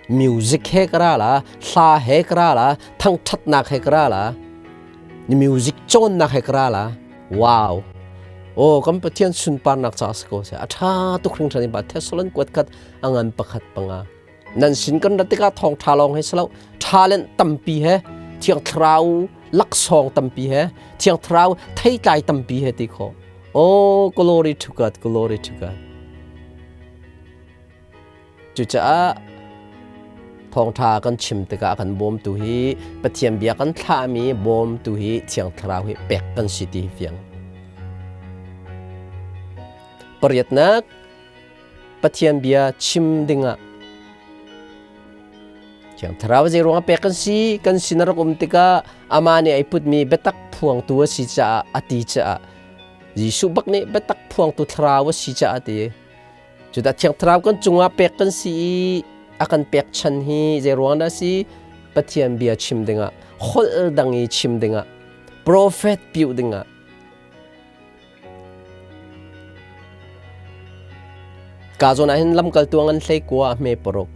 Music he ka ra la, hla he ka ra la, thangṭhatnak he ka ra la, music cawnnak he ka ra la. Wow! Oh, kan Pathian sunparnak ca si ko seh. A ṭha tuk hringhran in ba Thessalon kuat khat a ngan pakhat panga. Nan sin kan rat tikah thawngṭha lawng he si lo, talent tampi he, Thiang Thlarau laksawng tampi he, Thiang Thlarau theitlai tampi he ti khawh. Oh, glory to God, glory to God. Cucaah thawngṭha kan chim tikah a kan bawmtu hi Pathian bia kan thlahmi bawmtu hi Thiang Thlarau hi pek kan si ti hi fiang. Pariatnak, Pathian bia chim dingah Thiang Thlarau zei ruangah pek kan si, kan sin a rak um tikah amah nih ai putmi biatak phuangtu a si caah a ti caah Jesuh bak nih biatak phuangtu Thlarau a si caah a ti. Cudah Thiang Thlarau kan cungah pek kan si i a kan pek chan hi zei ruang dah si? Pathian bia chim dingah, holh dang i chim dingah, profet piuh dingah. Ka zawn ah hin lamkaltu an hlei kua a hme paruk.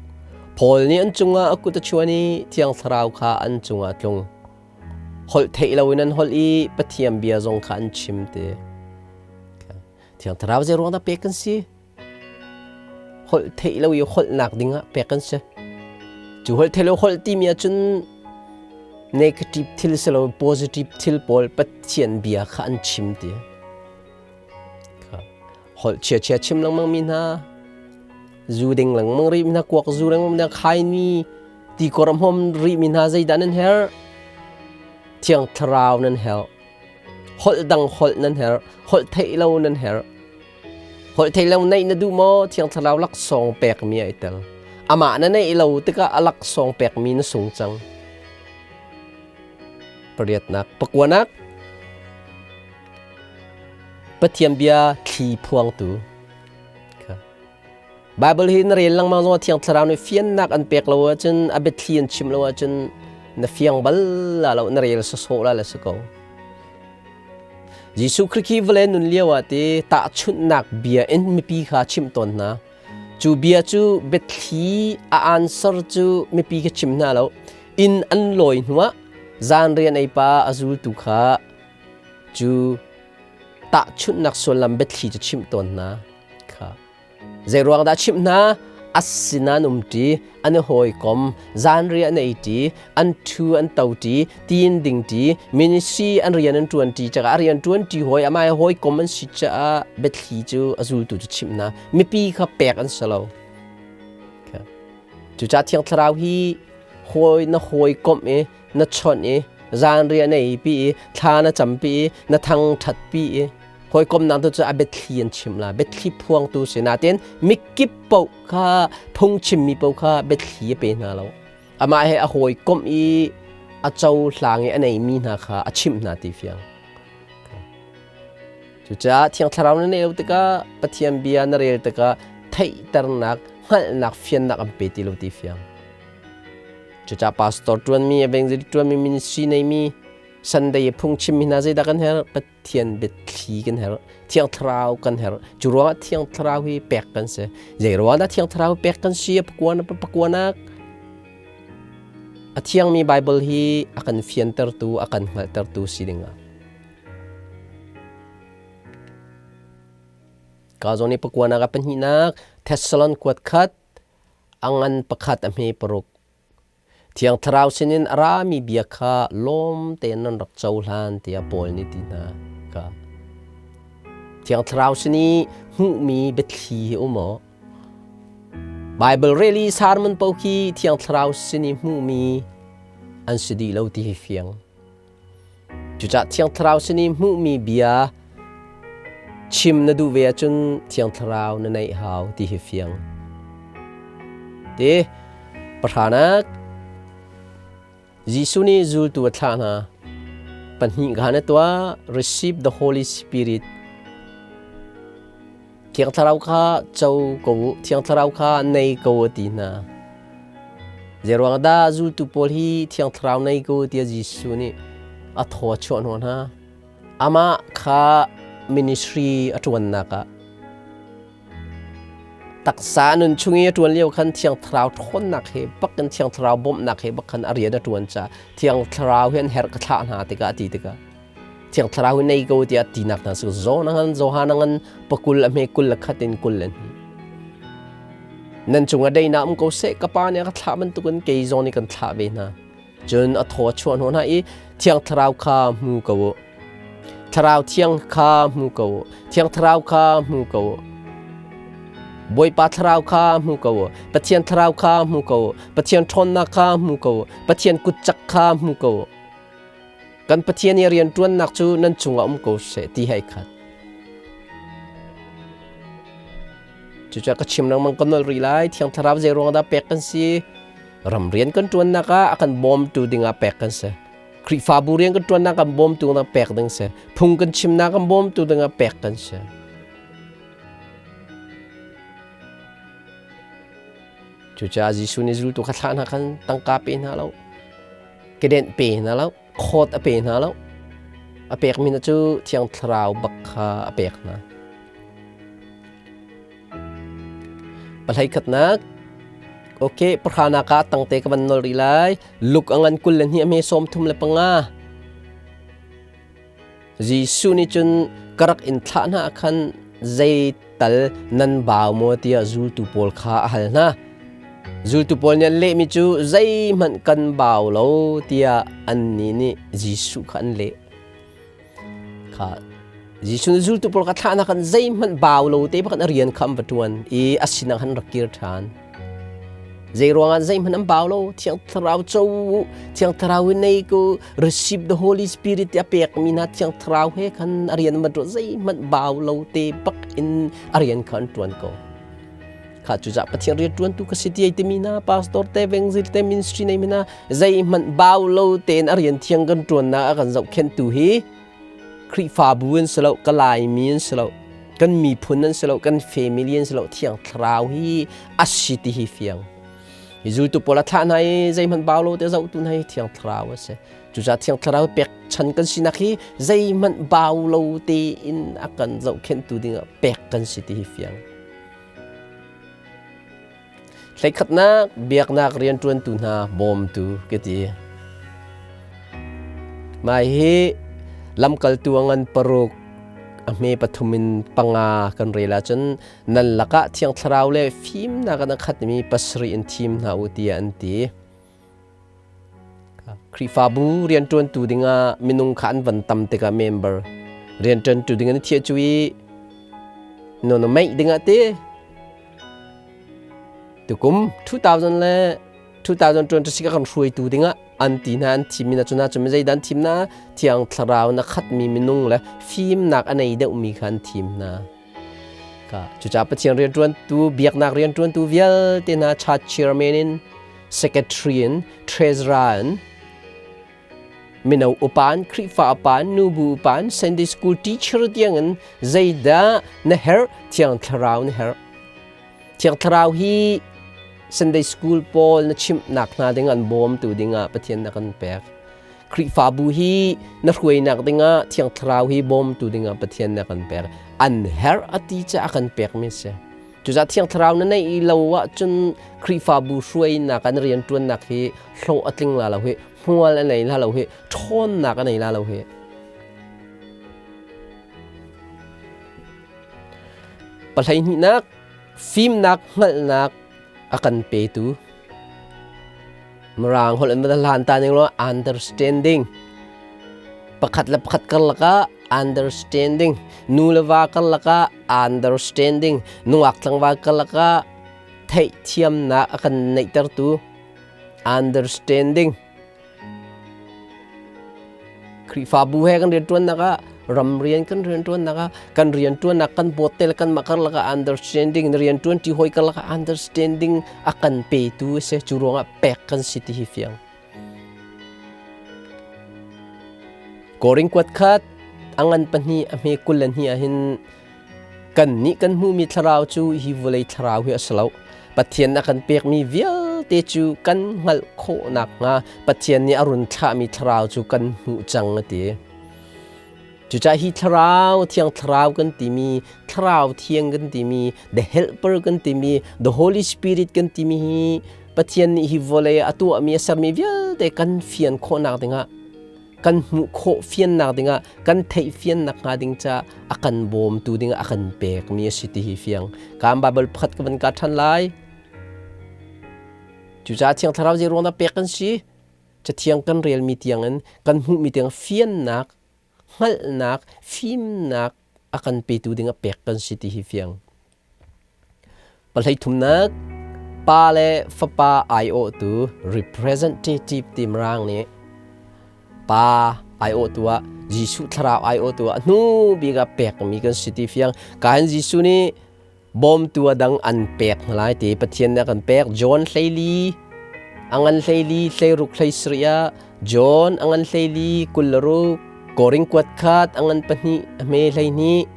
Paul nih an cungah a kut a chuan i Thiang Thlarau kha an cungah a tlung. Holh theih loin an holh i Pathian bia zong kha an chim ti. Thiang Thlarau zei ruang dah pek kan si? Holh theih lo i holhnak dingah pek kan si. Cu holh theih lo holh timi ahcun negative thil si lo positive thil pawl Pathian bia kha an chim ti. Holh chia chia chim lengmang mi hna, zu ding lengmang rih mi hna, kuak zu lengmang mi hna, khaini ti kor a hmom rih mi hna zeidah nan herh? Thiang Thlarau nan herh. Holh dang holh nan herh, holh theih lo nan herh. Holh theih lo neih na duh maw? Thiang Thlarau laksawng pekmi ai tel. Amah na neih lo tikah a laksawng pekmi na sung cang. Pariatnak, pakuanak, Pathian bia thli phuangtu. Bible hi na rel lengmang zongah Thiang Thlarau nih fiannak an pek lo ahcun a biathli an chim lo ahcun na fiang bal la lo na rel sawsawh la le si ko. Jesuh Khrih khi vawlei nun lio ah ti tahchunhnak bia in mipi kha chimh tawn hna. Cu bia cu biathli a answer cu mipi kha chim hna lo. Inn an lawi hnuah zan rian ei pa a zultu kha cu tahchunhnak sullam biathli cu chimh tawn hna. Kha. Zeiruang dah chimh hna? A sin an umṭi, an i hawikom, zanriah an eiṭi, an ṭhu an toṭi, tiin dingṭi, ministry an rian an ṭuanṭi caah a rian ṭuanṭi hawi amah he hawikom an si caah biathli cu a zultu cu chimh hna. Mipi kha pek an si lo. Cucaah Thiang Thlarau hi hawi na hawikomh i na chawnh i zanriah na eipi i thla na campi i na thangṭhatpi i hawikomnak tu cu a biathli an chim la biathli phuangtu si natin mikip paoh kha phungchimmi paoh kha biathli a pe hna lo amah he a hawikomh i a cohlang i a neimi hna kha a chimh hna ti fiang cucaah Thiang Thlarau na neih lo tikah Pathian bia na rel tikah theihternak hngalhnak fiannak an pe ti lo ti fiang Cucaah pastor ṭuanmi, evangelist ṭuanmi, ministry neimi, Sunday i phungchimmi hna zeidah kan herh? Pathian biathli kan herh. Thiang Thlarau kan herh. Cu ruangah Thiang Thlarau hi pek kan si. Zei ruangah dah Thiang Thlarau pek kan si? A pakuanak a thiangmi Bible hi a kan fiantertu, a kan hngalhtertu si dingah. Ka zawn i pakuanak a pahnihnak Thessalon kuat khat A ngan pakhat a hme paruk. Thiang Thlarau sinin a rami bia kha lawm tein nan rak cohlan tiah Paul nih ti hna. Ka. Thiang Thlarau sin i hmuhmi biathli hi um aw. Bible rel i sermon paoh khi Thiang Thlarau sin i hmuhmi an si dih lo ti hi fiang. Cucaah Thiang Thlarau sin i hmuhmi bia chim na duh ve ahcun Thiang Thlarau na neih hau ti hi fiang. Ti pahranak Jesuh nih zultu a thlah hna. Pahnih kha na tuah receive the Holy Spirit. Thiang Thlarau kha co ko u, Thiang Thlarau kha nei ko a ti hna. Zeiruang dah zultu pawl hi Thiang Thlarau nei ko tiah Jesuh nih a thaw a chuah hnawh hna. Amah kha ministry a ṭuannak ah taksa nun chung i a ṭuan lio khan Thiang Thlarau ṭhawnnak he bak in Thiang Thlarau bawmhnak he bak khan a rian a ṭuan caah Thiang Thlarau hi an herh ka thlah hna tikah a ti tikah Thiang Thlarau hi nei ko tiah tinak hna su John ngan Johan ngan pakul a hme kul le khat in kul le hnih nan cungah daihnak um ko seh ka pa nih a ka thlah bantukin kei zong nih kan thlah ve hna. Cun a thaw a chuah hnawh hna i Thiang Thlarau kha hmu ko u. Thlarau Thiang kha hmu ko u. Thiang Thlarau kha hmu ko u. Bawipa Thlarau kha hmu ko u. Pathian Thlarau kha hmu ko u. Pathian ṭhawnnak kha hmu ko u. Pathian kutcak kha hmu ko u. Kan Pathian i rianṭuannak cu nan cungah um ko seh ti hei khat. Cucaah ka chim lengmang ka nolh rih lai. Thiang Thlarau zei ruang dah pek kan si? Ram rian kan ṭuannak ah a kan bawmtu dingah pek kan si. Khrihfabu rian kan ṭuannak kan bawmtu dingah pek ding si. Phung kan chimnak kan bawmtu dingah pek kan si. Cucaah Jesuh nih zultu kha thlah hna khan tangka pe hna lo, kedenh pe hna lo, khawt a pe hna lo. A pekmi hna cu Thiang Thlarau bak kha a pek hna. Pahlei khatnak Okay, pahranak ah tangte ka van nol rih lai. Luk a ngan 22 a hme 35. Jesuh nih cun ka rak in thlah hna ah khan zei tal nan bau maw tiah zultu pawl kha a hal hna. Zultu pawl nih an lehmi cu zeihmanh kan bau lo tiah annih nih Jesuh kha an leh. Kha Jesuh nih zultu pawl kha thlahnak khan zeihmanh bau lo te bakhan a rian kha an va ṭuan i a sinah khan rak kir ṭhan. Zei ruangah zeihmanh an bau lo Thiang Thlarau co u Thiang Thlarau in nei ku receive the Holy Spirit ti a pekmi hna Thiang Thlarau he khan a rian an va ṭuan zeihmanh bau lo te bak in a rian kha an ṭuan ko. Kha cucah Pathian rianṭuantu ka si ti ai timi hna pastor te vengzil te ministry nei mi hna zeihmanh bau lo tein a rian thiang kan ṭuannak a kan zohkhenhtu hi Khrihfabu an si lo, ka Laimi an si lo, kan miphun an si lo, kan family an si lo, Thiang Thlarau hi a si ti hi fiang. Hi zultu pawl a thlah hna i zeihmanh bau lo te zohtu hna hi Thiang Thlarau a si. Cucaah Thiang Thlarau pek chan kan sinak hi zeihmanh bau lo tein a kan zohkhenhtu dingah pek kan si ti hi fiang. Hleikhatnak biaknak rianṭuantu hna bawmtu ka ti. Mai hi lamkaltu a ngan paruk a hme pathum in panga kan rel ahcun nan lakah Thiang Thlarau le fimnak in a khatmi pasarih in thim hna u tiah an ti. Khrihfabu rianṭuantu dingah minung kha an van tam tikah member rianṭuantu ding an thiah cu i no na meih dingah ti tukum 2000 le 2026 a kan hruaitu dingah an ti hna an thimmi na cuna cun zeidah an thim na thiang thlarau na khatmi minung le fimnak a nei deuhmi kha an thim hna Ka cucaah Pathian rianṭuantu biaknak rianṭuantu vialte hna church chairman in secretary in treasurer in mino upa in Khrihfa upa in nubu upa in Sunday school teacher tiang in zeidah na herh Thiang Thlarau na herh Thiang Thlarau hi Sunday school pawl na chimhnak hna ding an bawmtu dingah Pathian na kan pek Khrihfabu hi na hruainak dingah Thiang Thlarau hi bawmtu dingah Pathian na kan pek. An herh a ti caah a kan pekmi a si. Cucaah Thiang Thlarau na neih lo ahcun Khrihfabu hruainak an rianṭuannak hi hlawh a tling la lo hi, hmual a nei la lo hi, ṭhawnnak a nei la lo hi. Pahleihnihnak fimnak hngalhnak a kan petu Mirang holh in va hlan ta ning law understanding pakhat le pakhat karlak ah understanding nu le va karlak ah understanding nungak tlangval karlak ah theihthiamnak a kan neihtertu understanding Khrihfabu he kan rianṭuannak ah ram rian kan rianṭuannak ah kan rianṭuannak kan bawt te le kanmah karlak ah understanding na rianṭuanṭi hawi karlak ah understanding a kan petu a si cu ruangah pek kan si ti hi fiang Korin kuat khat a ngan pahnih a hme 22 ah hin Kannih kan hmuhmi thlarau cu hi vawlei thlarau hi a si lo. Pathian a kan pekmi vialte cu kan hngalh khawh nakhnga Pathian nih a run thlahmi thlarau cu kan hmuh cang a ti. Cucaah hi thlarau, thiang thlarau kan timi, thlarau thiang kan timi, the helper kan timi, the Holy Spirit kan timi hi Pathian nih hi vawlei ah a tuahmi a sermi vialte kan fian khawhnak dingah kan hmuh khawh fiannak dingah kan theih fiannak hnga ding ca a kan bawmtu dingah a kan pekmi a si ti hi fiang. Kan Bible pakhat ka van ka ṭhan lai. Cucaah Thiang Thlarau zei ruang dah pek kan si? Cathiang kan relmi tiangin kan hmuhmi tiang fiannak, hngalhnak, fimnak a kan petu dingah pek kan si ti hi fiang. Pahlei thumnak, pa le fapa aiawhtu representative ti Mirang nih pa aiawhtu ah Jesuh thlarau aiawhtu ah hnu bik ah pekmi kan si ti fiang. Kahin Jesuh nih bawmtu a dang an pek hna lai ti Pathian nih a kan pek. John 14 a ngan 14 16 17 ah John a ngan 14 26 Korin kuat khat a ngan 2 a hme 12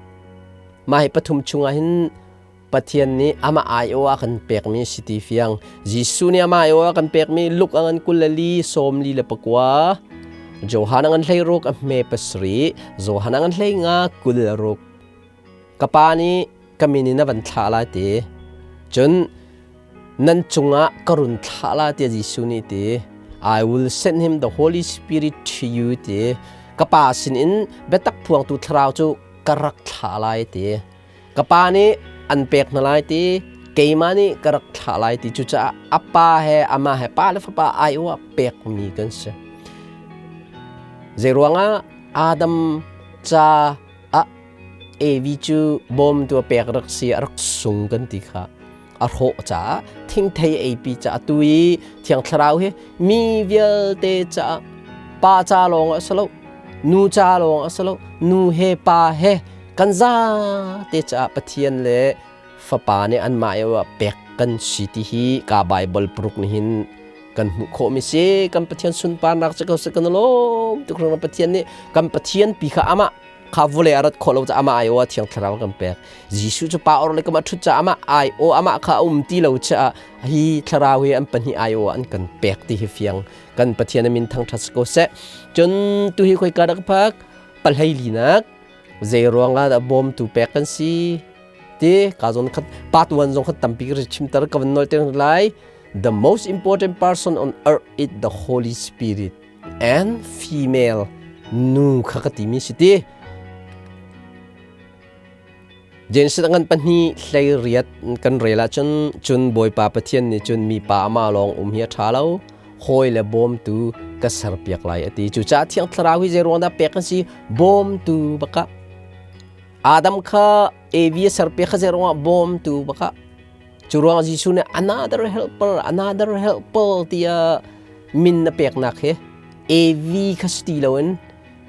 mah hi pathum chungah hin Pathian nih amah aiawh a kan pekmi si ti fiang. Jesuh nih amah aiawh a kan pekmi Luke a ngan 24 49 Johan a ngan 16 a hme 7 Johan a ngan 15 26 Ka pa nih ka min in a van thlah lai ti. Cun nan cungah ka run thlah lai tiah Jesuh nih ti. I will send him the Holy Spirit to you ti. Ka pa sinin biatak phuangtu thlarau cu ka rak thlah lai ti. Ka pa nih an pek hna lai ti. Keimah nih ka rak thlah lai ti. Cucaah a pa he amah he pa le fapa aiawh ah pekmi kan si. Zeiruangah Adam ca ah Evi cu bawmtu a pek rak si a rak sung kan ti kha a hrawh caah thingthei eipi caah tu i thiang thlarau hi mi vialte caah pa ca lawng a si lo nu ca lawng a si lo nu he pa he kan zate caah Pathian le fapa nih anmah ah pek kan si ti hi ka Bible pruk nih hin kan hmuh khawhmi si kan Pathian sunparnak cu ko si kan lawm tuk hringhran Pathian nih kan Pathian pi kha amah kha vawlei a rat khawh lo caah amah aiawh ah Thiang Thlarau kan pek Jesuh cu pa or le kamah ṭhut caah amah aiawh amah kha a um ti lo caah hi Thlarau hi an pahnih aiawh ah an kan pek ti hi fiang kan Pathian a min thangṭhat si ko seh cun tu hi khoika dah ka phak pahlei linak zei ruangah dah bawmtu pek kan si ti ka zawn khat pa tuan zong khat tampi ka chimter ka van nawl te lai The most important person on earth is the Holy Spirit and female nu kha ka timi si ti. Genesis ngan pahnih hlei riat kan rel ahcun cun Bawipa Pathian nih cun mipa amah lawng um hi a ṭha lo hawi le bawmtu ka serpiak lai a ti. Cucaah Thiang Thlarau hi zei ruang dah pek an si? Bawmtu baka. Adam kha Evi a serpiak kha zei ruangah bawmtu baka. Cu ruang Jesuh nih another helper, another helper tiah min na peknak hi AV kha si ti loin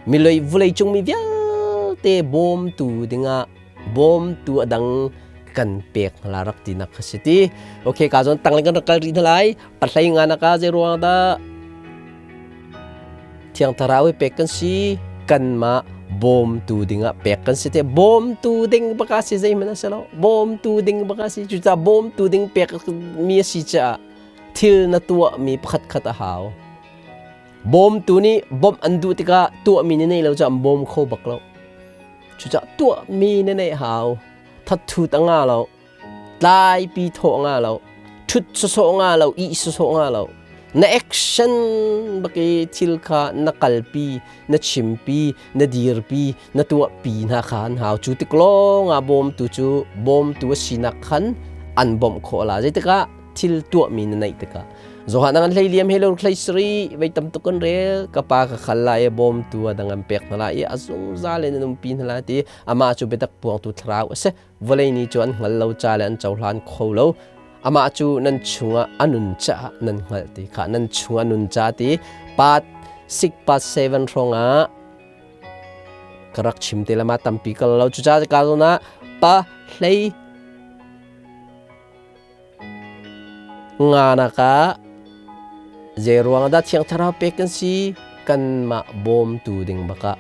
miloi vulei cung mi vialte bawmtu dingah bawmtu a dang kan pek hna rak tinak kha si ti. Okay, ka zawn tang kan rak kal rih hna lai. Pahlei nga na ka zei ruang dah Thiang Thlarau hi pek kan si, kanmah bawmtu dingah pek kan si te. Bawmtu ding baka si zeihmanh a si lo. Bawmtu ding baka si. Cucaah bawmtu ding pek mi a si caah thil na tuahmi pakhat khat a hau. Bawmtu nih bawmh an duh tikah tuahmi na nei lo caah an bawm kho bak lo. Cucaah tuahmi na neih hau. Thatthut a nga lo. Tlaipi thawh nga lo, ṭhut sawsawh nga lo, ih sawsawh nga lo. Na action bak i thil kha na kalpi, na chimpi, na dirpi, na tuahpi hna kha an hau. Cu tik lawng ah bawmtu cu bawmtu a sinak khan an bawmh khawh la. Zeitikah thil tuahmi na neih tikah. Johan an hlei liam he lo hlei sari vei tam tuk kan rel ka pa ka khal lai i bawmtu a dang an pek hna lai i a zungzal in an umpi hna lai ti amah cu biatak puangtu thlarau a si. Vawlei nih cu an hngal lo ca le an cohlan kho lo. Amah cu nan chungah a nun caah nan hngalh ti kha nan chungah nun ca ti part 6 part 7 hrawngah ka rak chim te lama tampi kal lo cucaah ka zawn ah pa hlei Nganak ah zeiruang dah Thiang Thlarau pek kan si? Kanmah bawmtu ding bakah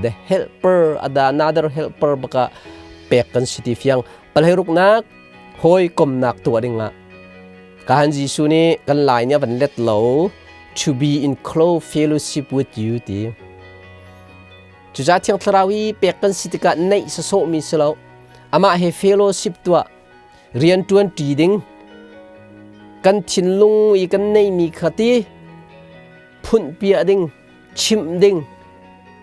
the helper ada another helper bakah pek kan si ti fiang. Palheiruknak hawikomnak tuah dingah kahan Jesuh nih kan lai nih a van let lo to be in close fellowship with you ti. Cucaah Thiang Thlarau hi pek kan si tikah neih sasawhmi si lo. Amah he fellowship tuah, rianṭuan ṭi ding, kan thinlung i kan neihmi kha ti phunh piah ding, chimh ding,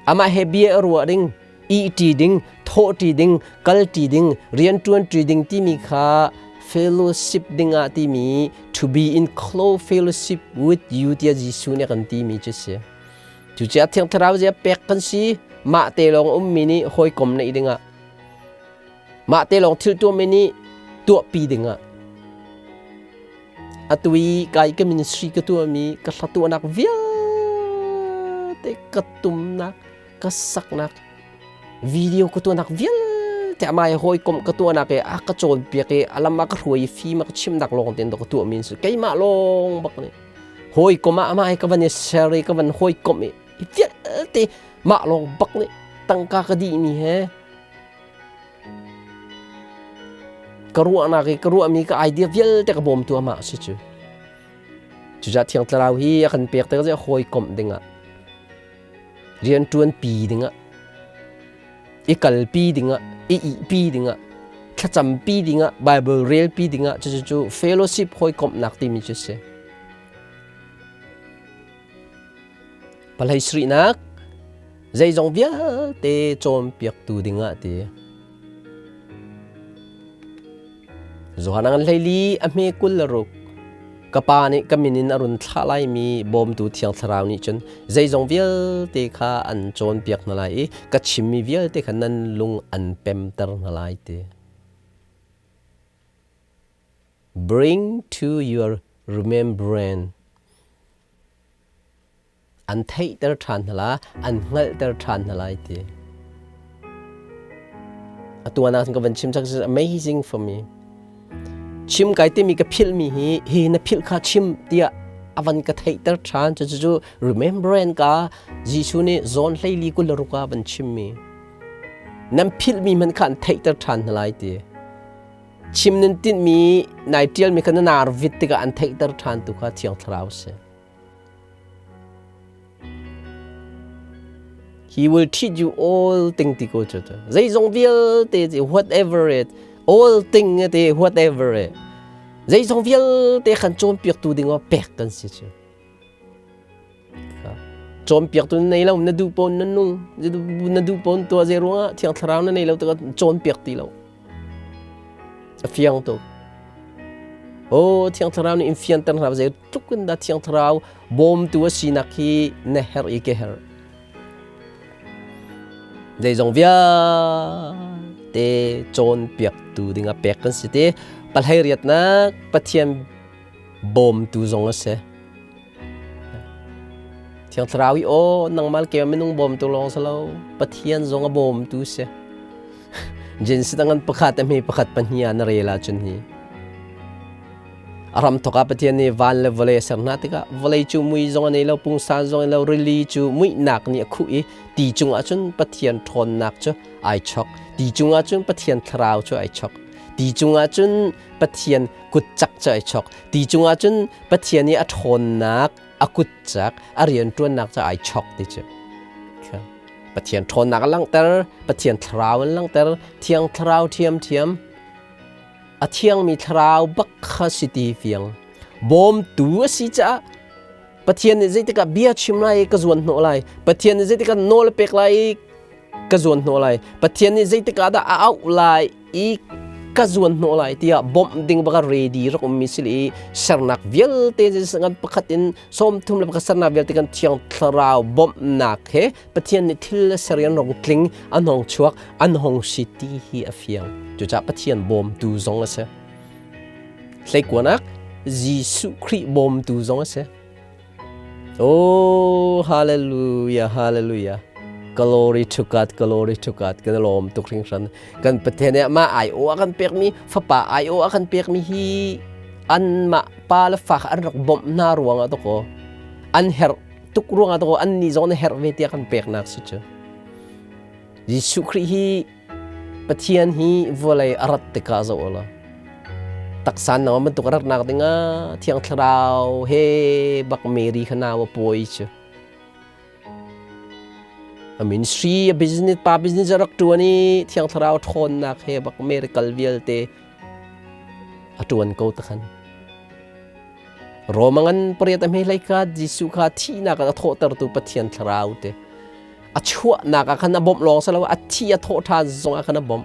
amah he bia ruah ding, ihṭi ding, thawhṭi ding, kalṭi ding, rianṭuan ṭi ding timi kha fellowship dingah timi to be in close fellowship with you tiah Jesuh nih a kan timi cu si. Cucaah Thiang Thlarau zia pek kan si, mah te lawng ummi nih hawikom neih dingah, mah te lawng thil tuahmi nih tuahpi dingah, atu i kai ka ministry ka tuahmi ka hla tuahnak vialte ka tumnak ka saknak video ka tuahnak vialte amah he hawikom ka tuahnak i a ka cawnpiak i a lam a ka hruai i fim a ka chimnak lawng tein ka tuahmi an si keimah lawng bak nih hawikom ah amah he ka van i ser i ka van hawikom i vialte mah lawng bak nih tangka ka dihmi he ka ruahnak i ka ruahmi ka idea vialte ka bawmtu amah a si cu. Cucaah Thiang Thlarau hi a kan pek tik ah hawikomh dingah rianṭuanpi dingah i kalpi dingah i ihpi dingah thlacampi dingah Bible relpi dingah cucu cu fellowship hawikomhnak timi cu si. Palhei sarihnak zeizong vialte cawnpiaktu dingah ti. Johan an hleili a hme 26 ka pa nih ka min in a run thlah laimi bawmtu Thiang Thlarau nih cun zeizong vialte kha an cawnpiak hna lai i ka chimmi vialte kha nan lung an pemter hna lai ti. Bring to your remembrance an theihter ṭhan hna la, an hngalhter ṭhan hna lai ti. Atu ah ka van chim chak is amazing for me. Chim kai timi ka philh mi hi hi na philh kha chim tiah avan ka theihter ṭhan cu cu remembrance ka Jesuh nih zawn hleili kul le ruk ah van chim mi nan philh mi hmanh kha an theihter ṭhan hna lai ti. Chim nan tinh mi nai ṭial mi kha na nar vit tikah an theihter ṭhan tu kha Thiang Thlarau si. He will teach you all thing ti ko cu zeizong vialte whatever it all thing te whatever it zeizong vialte khan cawnpiaktu ding ah pek kan si cu cawnpiaktu na nei lo na duh pawn na nung na duh pawn tuah zei ruangah thiang thlarau na nei lo tikah cawnpiak ti lo A fiang tuk. Oh, Thiang Thlarau nih in fianter hna zei tluk in dah Thiang Thlarau bawmtu a sinak hi na herh i ka herh. Zeizong vialte cawnpiaktu dingah pek kan si ti. Palhei riatnak Pathian bawmtu zong a si. Thiang Thlarau i aw nangmal ke minung bawmtu lawng si lo Pathian zong a bawmtu si. Jinsi tangan pakhat hme pakhat pahnih ah na rel ahcun hi a ram thok ah Pathian nih van le vawlei a ser hna tikah vawlei cu mui zong a nei lo pungsan zong a lo rili cu muihnak nih a khuh i ti cungah cun Pathian ṭhawnnak cu ai chok ti cungah cun Pathian thlarau cu ai chok ti cungah cun Pathian kutcak cu ai chok ti cungah cun Pathian i a ṭhawnnak a kutcak a rianṭuannak cu ai chok ti cu Pathian ṭhawnnak a langhter Pathian thlarau an langhter Thiang Thlarau ṭhiamṭhiam a thiangmi thlarau bak kha si ti fiang bawmtu a si caah Pathian nih zeitikah bia chim lai i ka zuan hnawh lai Pathian nih zeitikah nawl a pek lai i ka zuan hnawh lai Pathian nih zeitikah dah a auh lai i ka zuan hnawh lai tiah bawmh ding baka ready rak ummi si i sernak vialte ngan pakhat in 31 le pakhat sernak vialte kan thiang thlarau bawmhnak he Pathian nih thil le ser an rong tling an hong chuak an hong si ti hi a fiang cucaah Pathian bawmtu zong a si hleikuanak Jesuh Khrih bawmtu zong a si Oh, hallelujah, hallelujah. Glory to God, glory to God. Kan lawm tuk hringhran. Kan Pathian nih mah ai aw a kan pekmi, fapa ai aw a kan pekmi hi anmah pa le fa kha an rak bawmh hna ruangah to ko an herh tuk ruangah to ko an nih zong na herh ve tiah kan peknak si cu. Jesuh Khrih hi Pathian hi vawlei a rat tikah zoh u law taksa nang bantuk a ratnak dingah Thiang Thlarau he bak Mary kha nau a pawi cu. A ministry, a business, pa business a rak ṭuan i Thiang Thlarau ṭhawnnak he bak miracle vialte a ṭuan ko takhan. Roma ngan pariat a hme hlei kha Jesuh kha thihnak ah a thawhtertu Pathian Thlarau te a chuahnak ah khan a bawmh lawng si lo a thi a thawh ṭhan zong ah khan a bawmh.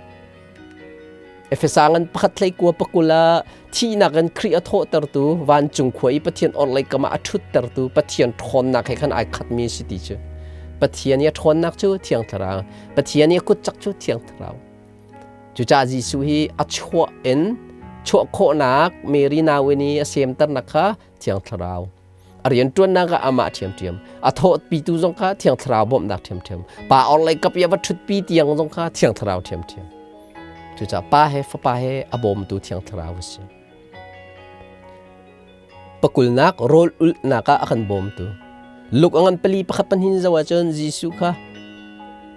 Efesa ngan pakhat hlei kua pakul ah thihnak in Khrih a thawhtertu vancung khua i Pathian orhlei kam ah a ṭhuttertu Pathian ṭhawnnak he khan ai khatmi si ti cu. Pathian i a ṭhawnnak cu Thiang Thlarau, Pathian i a kutcak cu Thiang Thlarau. Cucaah Jesuh hi a chuah in chuah khawhnak Mary nau in i a semternak kha Thiang Thlarau. A rianṭuannak ah amah ṭhiamṭhiam. A thawhpitu zong kha Thiang Thlarau bawmhnak ṭhiamṭhiam. Pa orhlei kap i a va ṭhutpi tiang zong kha Thiang Thlarau ṭhiamṭhiam. Cucaah Pa he Fapa he a bawmtu Thiang Thlarau a si. Pakulnak rawl ulhnak ah a kan bawmtu. Luk a ngan pali pakhat pahnih zoh ahcun Jesuh kha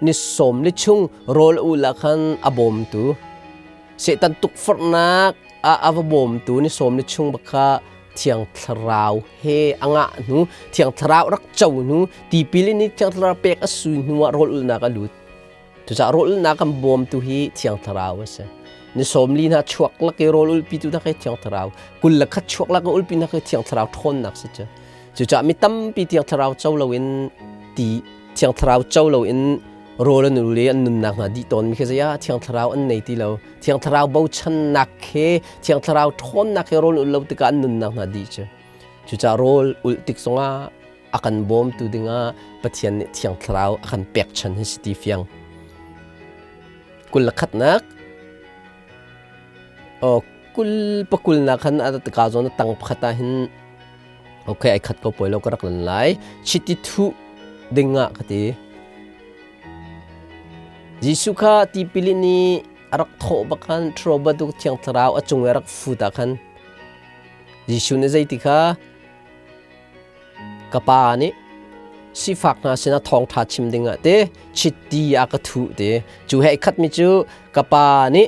ni sawm li chung rawl ul ah khan a bawmtu. Satan tukforhnak ah a va bawmtu ni sawm li chung bak kha Thiang Thlarau he a ngah hnu, Thiang Thlarau rak co hnu, tipil in Thiang Thlarau pek a sui hnu ah rawl ulhnak a lut. Cucaah rawl ulhnak kan bawmtu hi Thiang Thlarau a si. Ni sawmli hna chuak lak i rawl ulhpitu hna khi Thiang Thlarau, 21 chuak lak i ulhpi hna khi Thiang Thlarau ṭhawnnak si cu. Cucaah mi tampi Thiang Thlarau co loin ti Thiang Thlarau co loin rawl an ul i an nunnak hna dih tawn mi khi zei ah Thiang Thlarau an nei ti lo. Thiang Thlarau bochannak he Thiang Thlarau ṭhawnnak he rawl ulh lo tikah an nunnak hna dih cu. Cucaah rawl ulh tik zongah a kan bawmtu dingah Pathian nih Thiang Thlarau a kan pekchan hi si ti fiang. 21nak oh kul pakulnak khan a ka zawn tang pakhat ah hin okay ai khat ko poi lo ka rak lan lai chiti thuh dingah ka ti Jesuh kha tipil in i a rak thawh bak khan ṭhuro bantuk Thiang Thlarau a cung i a rak fut ah khan Jesuh nih zeiti kha ka pa nih sifak hna sinah thawngṭha chim dingah te chiti a ka thuh ti cu he khatmi cu ka pa nih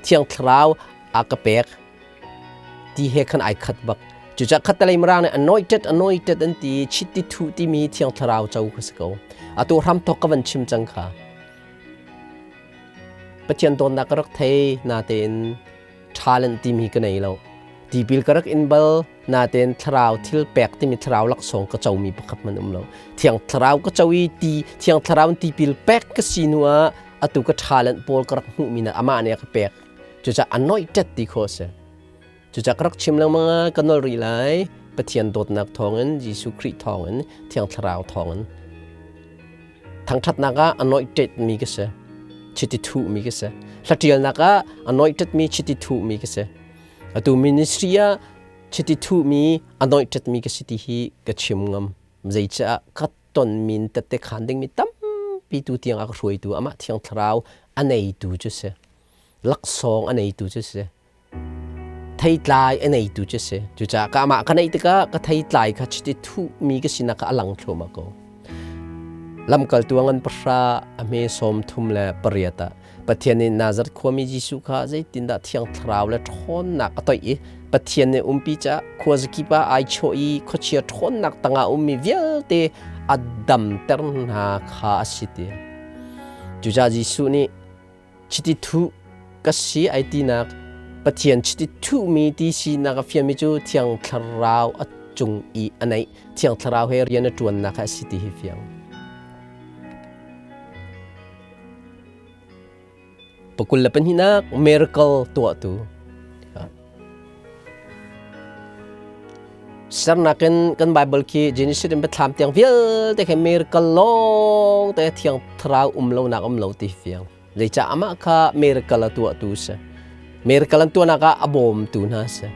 Thiang Thlarau a ka pek ti he khan ai khat bak. Cucaah khattelei Mirang nih anointed anointed an ti chiti thuh timi Thiang Thlarau co kha si ko. Atu hramthawk ka van chim cang kha. Pathian dawtnak ka rak thei natein talent timi ka nei lo. Tipil ka rak in bal natein thlarau thil pek timi thlarau laksawng ka comi pakhat man um lo. Thiang Thlarau ka co i ti Thiang Thlarau in tipil pek ka si hnu ah atu ka talent pawl ka rak hmuhmi na amah nih a ka pek. Cucaah anointed ti khawh a si. Cucaah ka rak chim lengmang ah ka nol rih lai. Pathian dawtnak thawngin, Jesuh Khrih thawngin, Thiang Thlarau thawngin. Thangṭhatnak ah anointed mi ka si. Chiti thuhmi ka si. Hlatialnak ah anointed mi chiti thuhmi ka si. Atu ministry ah chiti thuhmi anointed mi ka si ti hi ka chim ngam. Zeicah ka tonmi in tette khan dingmi tampi tu tiang a ka hruaitu amah Thiang Thlarau a neitu cu si. Laksawng a neitu cu si. Theitlai a neitu cu si. Cucaah ka amah ka neih tikah ka theitlai kha chiti thuhmi ka sinak kha a lang thluahmah ko. Lamkaltu a ngan pahra a hme 38 ah Pathian nih Nazareth khuami Jesuh kha zeitindah Thiang Thlarau le ṭhawnnak a toih i Pathian nih umpi caah khuazakip ah ai chawh i khuachia ṭhawnnak tangah ummi vialte a damter hna kha a si ti. Cucaah Jesuh nih chiti thuh ka si ai tinak Pathian chiti thuhmi ti sinak a fianmi cu Thiang Thlarau a cung i a neih Thiang Thlarau he rian a ṭuannak kha a si ti hi fiang. 22nak miracle tuahtu sernak in kan Bible khi Genesis in Biathlam tiang vialte khi miracle lawng te thiang thlarau um lo nak um lo ti fiang zeicah amah kha miracle a tuahtu si miracle an tuahnak ah a bawmtu hna si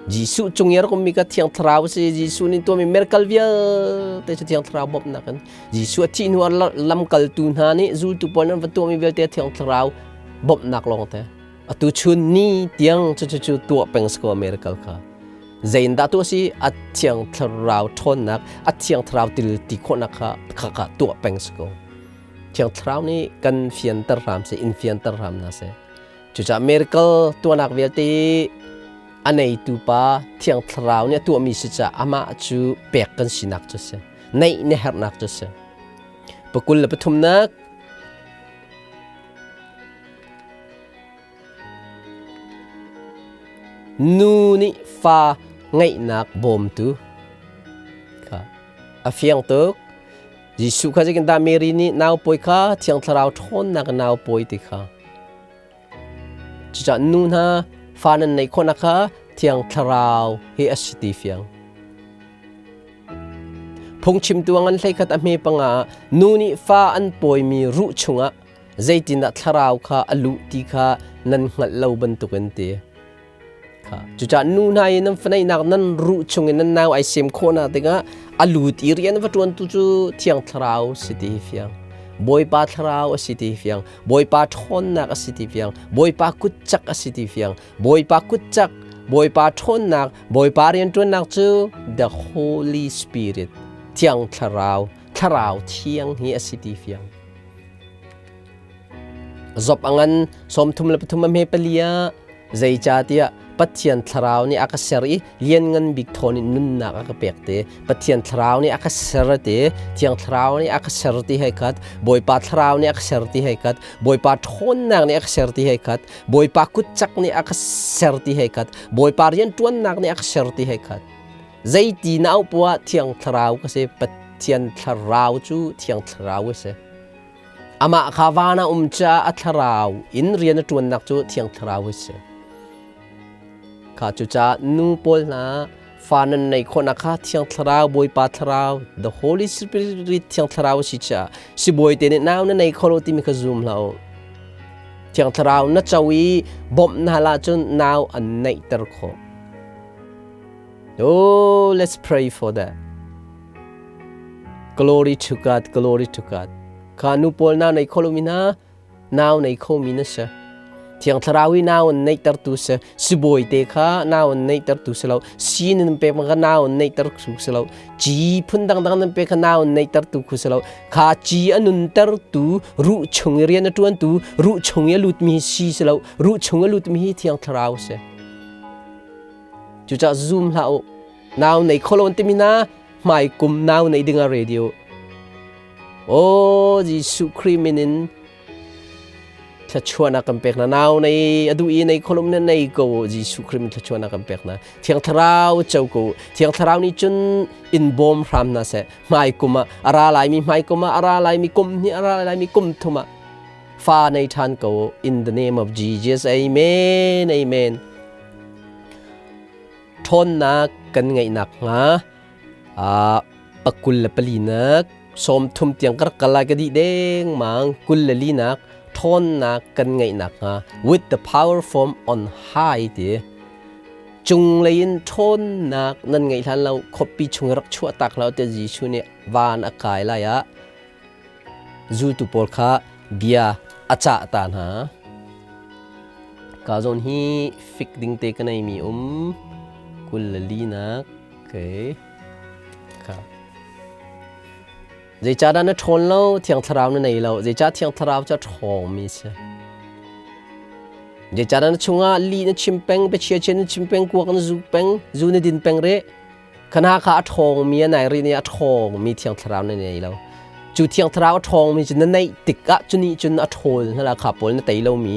Jesuh cung i a rak ummi kha Thiang Thlarau a si. Jesuh nih tuahmi miracle vialte cu Thiang Thlarau bawmhnak in Jesuh a thih hnu ah lamkaltu hna nih zultu pawl nan va tuahmi vialte Thiang Thlarau bawmhnak lawngte. Atu chun ni tiang cu cu cu tuah peng si ko miracle kha. Zeindah tuah si a Thiang Thlarau ṭhawnnak, a Thiang Thlarau til ti khawhnak kha kha kha tuah peng si ko. Thiang Thlarau nih kan fianter hram seh, in fianter hram hna seh. Cucaah miracle tuahnak vialte a neitu pa Thiang Thlarau nih a tuahmi si caah amah cu pek kan sinak cu a si. Neih na herhnak cu a si. Pakul le pathumnak. Nu nih fa ngeihnak bawmtu kha a fiang tuk. Jesuh kha zeitindah Mary nih nau pawi kha Thiang Thlarau ṭhawnnak in nau pawi ti kha. Cucaah nu hna fa nan neih khawhnak kha Thiang Thlarau hi a si ti fiang. Phungchimtu a ngan hleikhat a hme panga ah nu nih fa an pawimi ruh chungah zeitindah thlarau kha a luh ti kha nan hngalh lo bantukin ti. Kha. Cucaah nu hna i nan faneihnak nan ruh chungin nan nau ai sem khawhnak dingah a lut i rian va ṭuantu cu Thiang Thlarau si ti hi fiang. Bawipa Thlarau a si ti hi fiang. Bawipa ṭhawnnak a si ti fiang. Bawipa kutcak a si ti fiang. Bawipa kutcak, Bawipa ṭhawnnak, Bawipa rianṭuannak cu the Holy Spirit, Thiang Thlarau, Thlarau Thiang hi a si ti fiang. Job a ngan 33 a hme pali ah zeicahtiah Pathian thlarau nih a ka ser i lianngan bik thawn in nunnak a ka pek te. Pathian thlarau nih a ka ser te, Thiang thlarau nih a ka ser ti hei khat, Bawipa thlarau nih a ka ser ti hei khat, Bawipa ṭhawnnak nih a ka ser ti hei khat, Bawipa kutcak nih a ka ser ti hei khat, Bawipa rianṭuannak nih a ka ser ti hei khat. Zeiti na auh poah Thiang Thlarau ka si. Pathian Thlarau cu Thiang Thlarau a si. Amah kha van ah um caah a thlarau in rian a ṭuannak cu Thiang Thlarau a si. Kha cucaah nu pawl hna fa nan neih khawhnak kha Thiang Thlarau, Bawipa Thlarau, the Holy Spirit Thiang Thlarau a si caah sibawi te nih nau na nei kho lo timi kha zum hlah u. Thiang Thlarau na co i bawmh na hal ahcun nau an neihter khawh. Oh, let's pray for that. Glory to God, glory to God. Kha nu pawl nau nei kho lomi hna, nau nei khomi na si. Thiang Thlarau i nau an neihtertu si. Sibawi te kha nau an neihtertu si lo. Si nan pek kha nau an neihter tu si lo. Ci phun dangdang nan pek kha nau an neihtertu khu si lo. Kha ci a nuntertu, ruh chung i rian a ṭuantu, ruh chung i a lutmi si si lo. Ruh chung a lutmi hi Thiang Thlarau si. Cucaah zum hlah u. Nau nei kho lo an timi na hmai kum nau nei ding ah radio. Oh Jesuh Khrih min in thluachuahnak kan pek na nau nei adu i nei kholum na nei ko Jesuh Khrih min thluachuahnak kan pek na Thiang Thlarau cho ko Thiang Thlarau nih cun in bawm hram na seh hmai kum ah a ra lai mi hmai kum ah a ra lai mi kum hnih a ra lai mi kum thum ah fa nei ṭhan ko in the name of Jesus amen amen ṭhawnnak kan ngeihnak hnga pakul le palinak 30 tiang ka rak kal lai ka dih dengmang 24nak ṭhawnnak kan ngeihnak hnga with the power from on high ti cunglei in ṭhawnnak nan ngeih hlan lo khuapi chung rak chuah tak lo te Jesuh nih van a kai lai ah Zultu pawl kha bia a cah ta hna. Ka zawn hi fik ding te ka neimi um 24nak okay. Kha. Zeicahdah na ṭhawn lo? Thiang Thlarau na nei lo. Zeicah Thiang Thlarau cu a ṭhawngmi si? Zeicahdah na chungah lih na chim peng, biachia chia na chim peng, kuak na zu peng, zu na din peng rih? Khana kha a ṭhawngmi a nai rih nih a ṭhawngmi Thiang Thlarau na nei lo. Cu Thiang Thlarau a ṭhawngmi cu na neih tikah cu nih cun a ṭhawl hna la kha pawl na tei lomi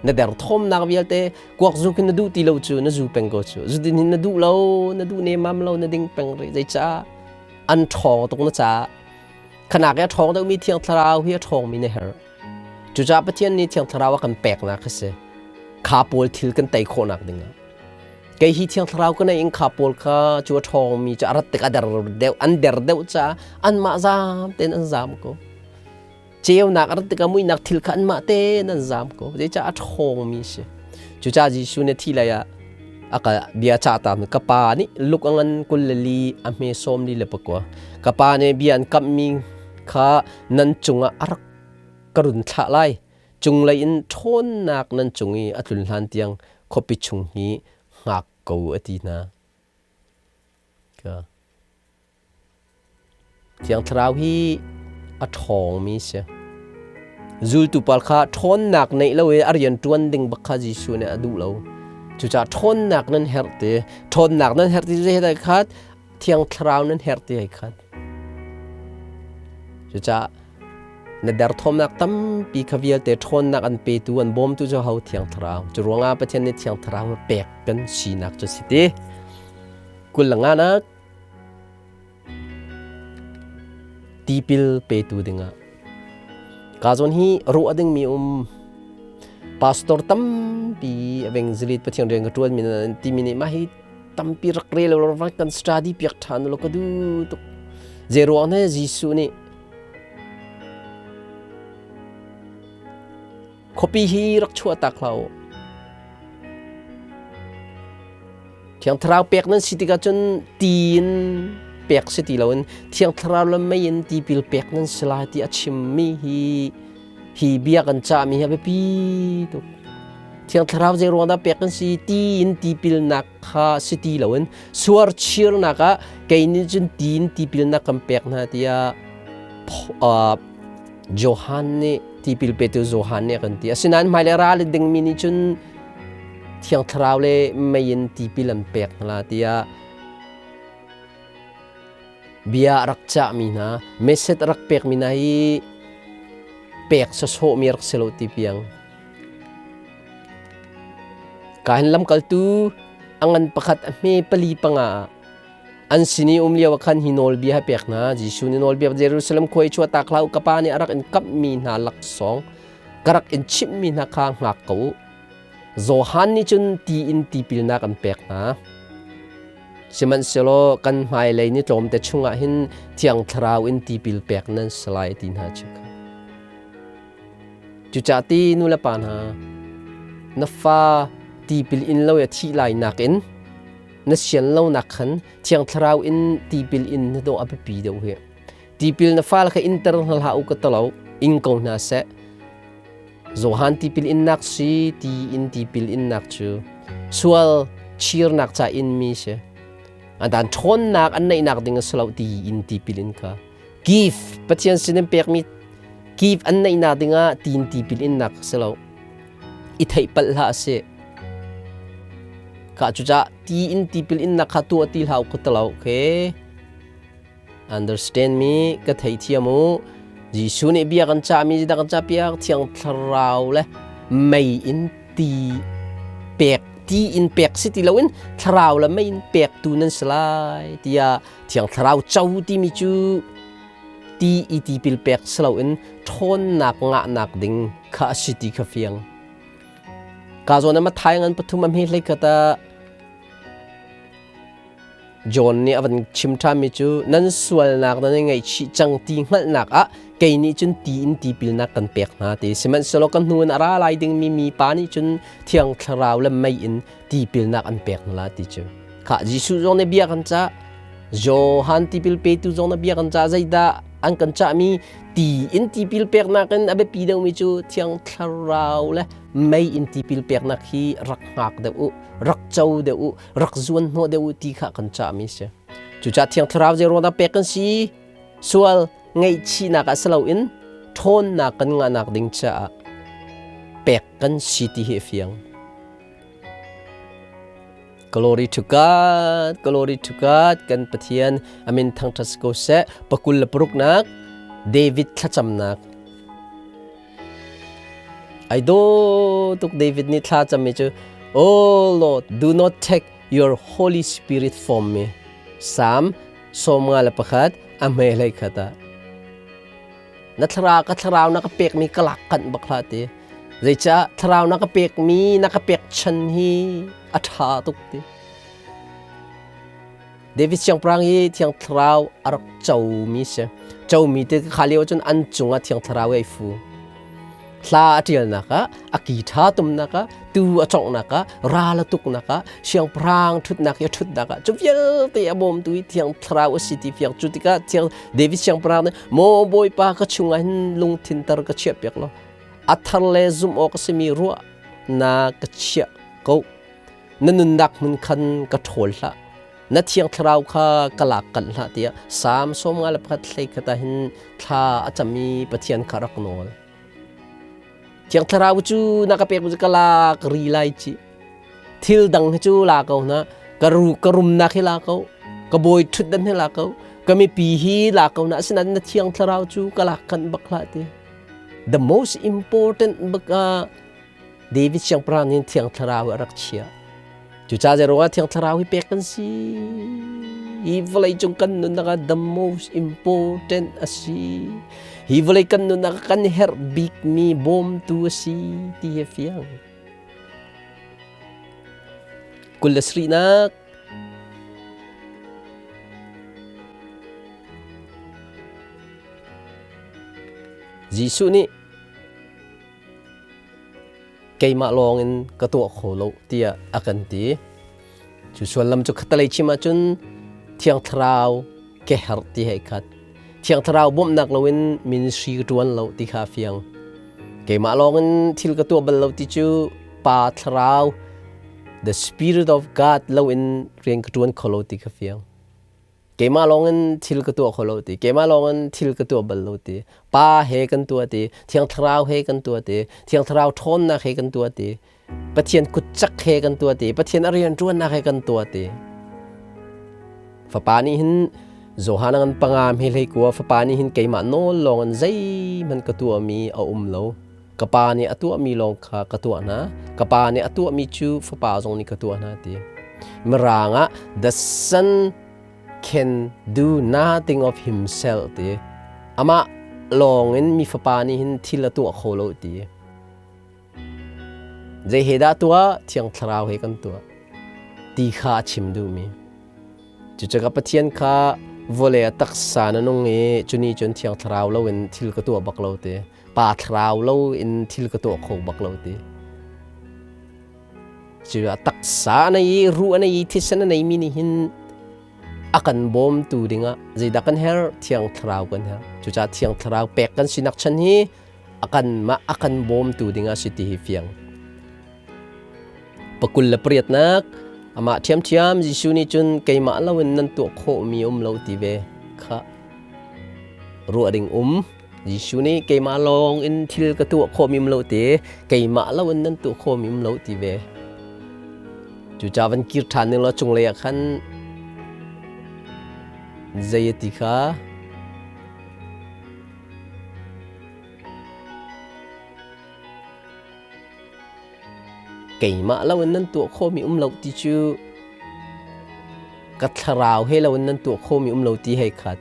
na derthawmnak vialte kuak zu khi na duh ti lo cu na zu peng ko cu zu din hin na duh lo na duh nemam lo na ding peng rih zeicah an ṭhawng tuk na caah khanak i a ṭhawng deuhmi Thiang Thlarau hi a ṭhawngmi na herh cucaah Pathian nih Thiang Thlarau a kan peknak a si kha pawl thil kan tei khawhnak dingah Kei hi Thiang Thlarau ka nei in kha pawl kha cu a ṭhawngmi cu a rat tik a der deuh an der deuh caah anmah zaam tein an zaam ko. Ceunak a rat tikah muihnak thil kha anmah tein an zaam ko. Zeicah a ṭhawngmi si. Cucaah Jesuh nih thi lei ah a ka bia cah ta ka pa nih luk a ngan 24 a hme 44 ka pa nih bia an kamhmi kha nan cungah a rak ka run thlah lai cunglei in ṭhawnnak nan cung i a tlun hlan tiang khuapi chung hi hngak ko a ti hna. Thiang Thlarau hi a ṭhawngmi si. Zultu pawl kha ṭhawnnak neih lo i a rian ṭuan ding bak kha Jesuh nih a duh lo. Cucaah ṭhawnnak nan herh ti, ṭhawnnak nan herh ti cu zei khat, Thiang Thlarau nan herh ti hei khat. Cucaah Na derthawmnak tampi kha vialte ṭhawnnak an petu an bawmtu cu ho Thiang Thlarau. Cu ruangah Pathian nih Thiang Thlarau pek kan sinak cu si ti. Kul le nganak tipil petu dingah ka zawn hi ruah dingmi um pastor tampi evangelist Pathian rian ka ṭuan mi timi nih mah hi tampi rak rel lo rak kan study piak ṭhan lo ka duh tuk. Zei ruang he Jesuh nih khuapi hi rak chuah tak hlah u. Thiang Thlarau pek nan si tikah cun ti in pek si ti loin Thiang Thlarau le mei in tipil pek nan si lai ti a chimmi hi hi bia kan cahmi hi a biapi tuk. Thiang Thlarau zei ruang dah pek kan si ti in tipilnak kha si ti loin suarchirnak ah kei nih cun ti in tipilnak kan pek hna tiah Johan nih tipil petu Johan nih a kan ti. Asinain hmailei ral i dingmi nih cun Thiang Thlarau le mei in tipil an pek hna tiah bia a rak cahmi hna, message a rak pekmi hna hi pek sawsawhmi rak si lo ti piang. Ka hin lamkaltu a ngan pakhat a hme pali panga ah an sin i um lio ah khan hi nawlbia a pek hna. Jesuh nih nawlbia Jerusalem khua i chuahtak hlah u, ka Pa nih a rak in kamhmi hna laksawng ka rak in chimhmi hna kha hngak ko u. Johan nih cun ti in tipilnak an pek hna. Sihmanhsehlaw kan hmailei ni tlawmte chungah hin Thiang Thlarau in tipil pek nan si lai ti hna cu kha. Cucaah ti nu le pa hna, na fa tipil in lo i a thih lai nakin na sian lonak khan Thiang Thlarau in tipil in na dawh a biapi deuh hi. Tipil na fale kha inter hna hlah u ka talo, ing ko hna seh. Johan tipil innak si ti in tipil innak cu sual chirnak ca in mi si. An ṭhawnnak an neihnak ding a si lo ti in tipil in kha. Give Pathian sin in pekmi give an neihnak dingah ti in tipil innak si lo. I theih palh hlah a si. Ka cucah ti in tipil innak kha tuah ti hlah u ka talo, okay? Understand me ka theithiam u. Jesuh nih bia kan cahmi dah kan cahpiak Thiang Thlarau le mei in ti pek ti in pek si ti loin Thlarau le mei in pek tu nan si lai tiah Thiang Thlarau co timi cu ti i tipil pek si loin ṭhawnnak ngahnak ding kha a si ti kha fiang. Ka zawn ah Matthai ngan pathum a hme hlei khat ah John nih a van chim ṭhanmi cu nan sualnak nan i ngaihchih cang ti hngalhnak ah kei nih cun ti in tipilnak kan pek hna ti. Sihmanhsehlaw ka hnu in a ra lai dingmi mipa nih cun Thiang Thlarau le mei in tipilnak an pek hna la ti cu. Khah Jesuh zong nih bia kan cah, Johan tipil petu zong nih bia kan cah, zeidah an kan cahmi ti in tipil peknak in a biapi deuhmi cu Thiang Thlarau le mei in tipil peknak hi rak hngak deuh u, rak co deuh u, rak zuan hnawh deuh u ti kha kan cahmi si. Cucaah Thiang Thlarau zei ruangah pek kan si? Sual ngaihchihnak ah si loin ṭhawnnak kan ngahnak ding caah pek kan si ti hi a fiang. Glory to God, glory to God, kan Pathian amin thangṭhat si ko seh. Pakul le paruknak David thlacamnak. Ai daw tuk David nih thla cammi cu Oh Lord, do not take your Holy Spirit from me. Psalm 51 a hme hlei khat ah. Na thlarau ka thlarau na ka pekmi ka lak kanh bak hlah ti. Zeicah thlarau na ka pekmi na ka pek chan hi a ṭha tuk ti. David siangpahrang hi Thiang Thlarau a rak comi si. Comi te kha lio cun an cungah Thiang Thlarau ai fu. Hla a ṭialnak ah, a ki ṭha tumnak ah, tu a conghnak ah, ral a tuknak ah, siangpahrang ṭhutnak i a ṭhutnak ah, cu vialte a bawmtu hi Thiang Thlarau a si ti fiang. Cu tikah Thiang David siangpahrang nih, Maw Bawipa ka chungah hin lungthin tar ka chiahpiak law, a thar le zumh awk a simi ruah na ka chiah ko. Na nunnak hmun khan ka ṭhawl hlah. Na thiang thlarau kha ka lak kanh hlah tiah Salm 51 hlei khat ah hin thla a cam i Pathian kha rak nawl. Thiang thlarau cu na ka pek cu ka lak ri lai ci. Thil dang hi cu la ko na ka ru ka rumnak hi la ko ka bawi ṭhutdan hi la ko ka mipi hi la ko na asinain na thiang thlarau cu ka lak kanh bak hlah ti. The most important bak ah David siangpahrang nih Thiang Thlarau a rak chiah. Cucaah zeiruangah Thiang Thlarau hi pek kan si? Hi vawlei cung kan nunnak ah the most important a si. Hi vawlei kan nunnak ah kan herh bikmi bawmtu a si ti hi a fiang. 27nak Jesuh nih keimah lawngin ka tuah kho lo tiah a kan ti. Cu sullam cu khatalei chim ahcun Thiang Thlarau ke herh ti hei khat. Thiang Thlarau bawmhnak loin ministry ka ṭuan lo ti kha a fiang. Keimah lawngin thil ka tuah bal lo ti cu Pa Thlarau, the Spirit of God loin rian ka ṭuan kho lo ti kha fiang. Keimah lawngin thil ka tuah kho lo ti, keimah lawngin thil ka tuah bal lo ti, Pa he kan tuah ti, Thiang Thlarau he kan tuah ti, Thiang Thlarau ṭhawnnak he kan tuah ti, Pathian kutcak he kan tuah ti, Pathian a rianṭuannak he kan tuah ti. Fapa nih hin Johan ngan panga hme hlei kua fapa nih hin keimah nawl lawngin zeihmanh ka tuahmi a um lo. Ka pa nih a tuahmi lawng kha ka tuah hna. Ka pa nih a tuahmi cu fapa zong nih ka tuah hna ti. Mirang ah the son can do nothing of himself ti. Amah lawng in mi fapa nih hin thil a tuah kho lo ti. Zei he dah tuah? Thiang Thlarau he kan tuah. Ti kha a chim duhmi. Cucaah Pathian kha vawlei a taksa na nung i cuni cun Thiang Thlarau loin thil ka tuah bak lo ti. Pa thlarau lo in thil ka tuah kho bak lo ti. Cu a taksa a nei i ruh a nei i thisen a neimi nih hin a kan bawmtu dingah zeidah kan herh? Thiang Thlarau kan herh. Cucaah Thiang Thlarau pek kan sinak chan hi a kanmah a kan bawmtu dingah si ti hi fiang. Pakul le pariatnak amah ṭhiamṭhiam Jesuh nih cun keimah loin nan tuah khawhmi um lo ti ve kha ruah ding um. Jesuh nih keimah lawng in thil ka tuah khawhmi um lo ti, keimah lo in nan tuah khawhmi um lo ti ve. Cucaah van kir ṭhan ning law cunglei ah khan zei a ti kha Keimah lo in nan tuah khawhmi um lo ti cu ka thlarau he lo in nan tuah khawhmi um lo ti hei khat.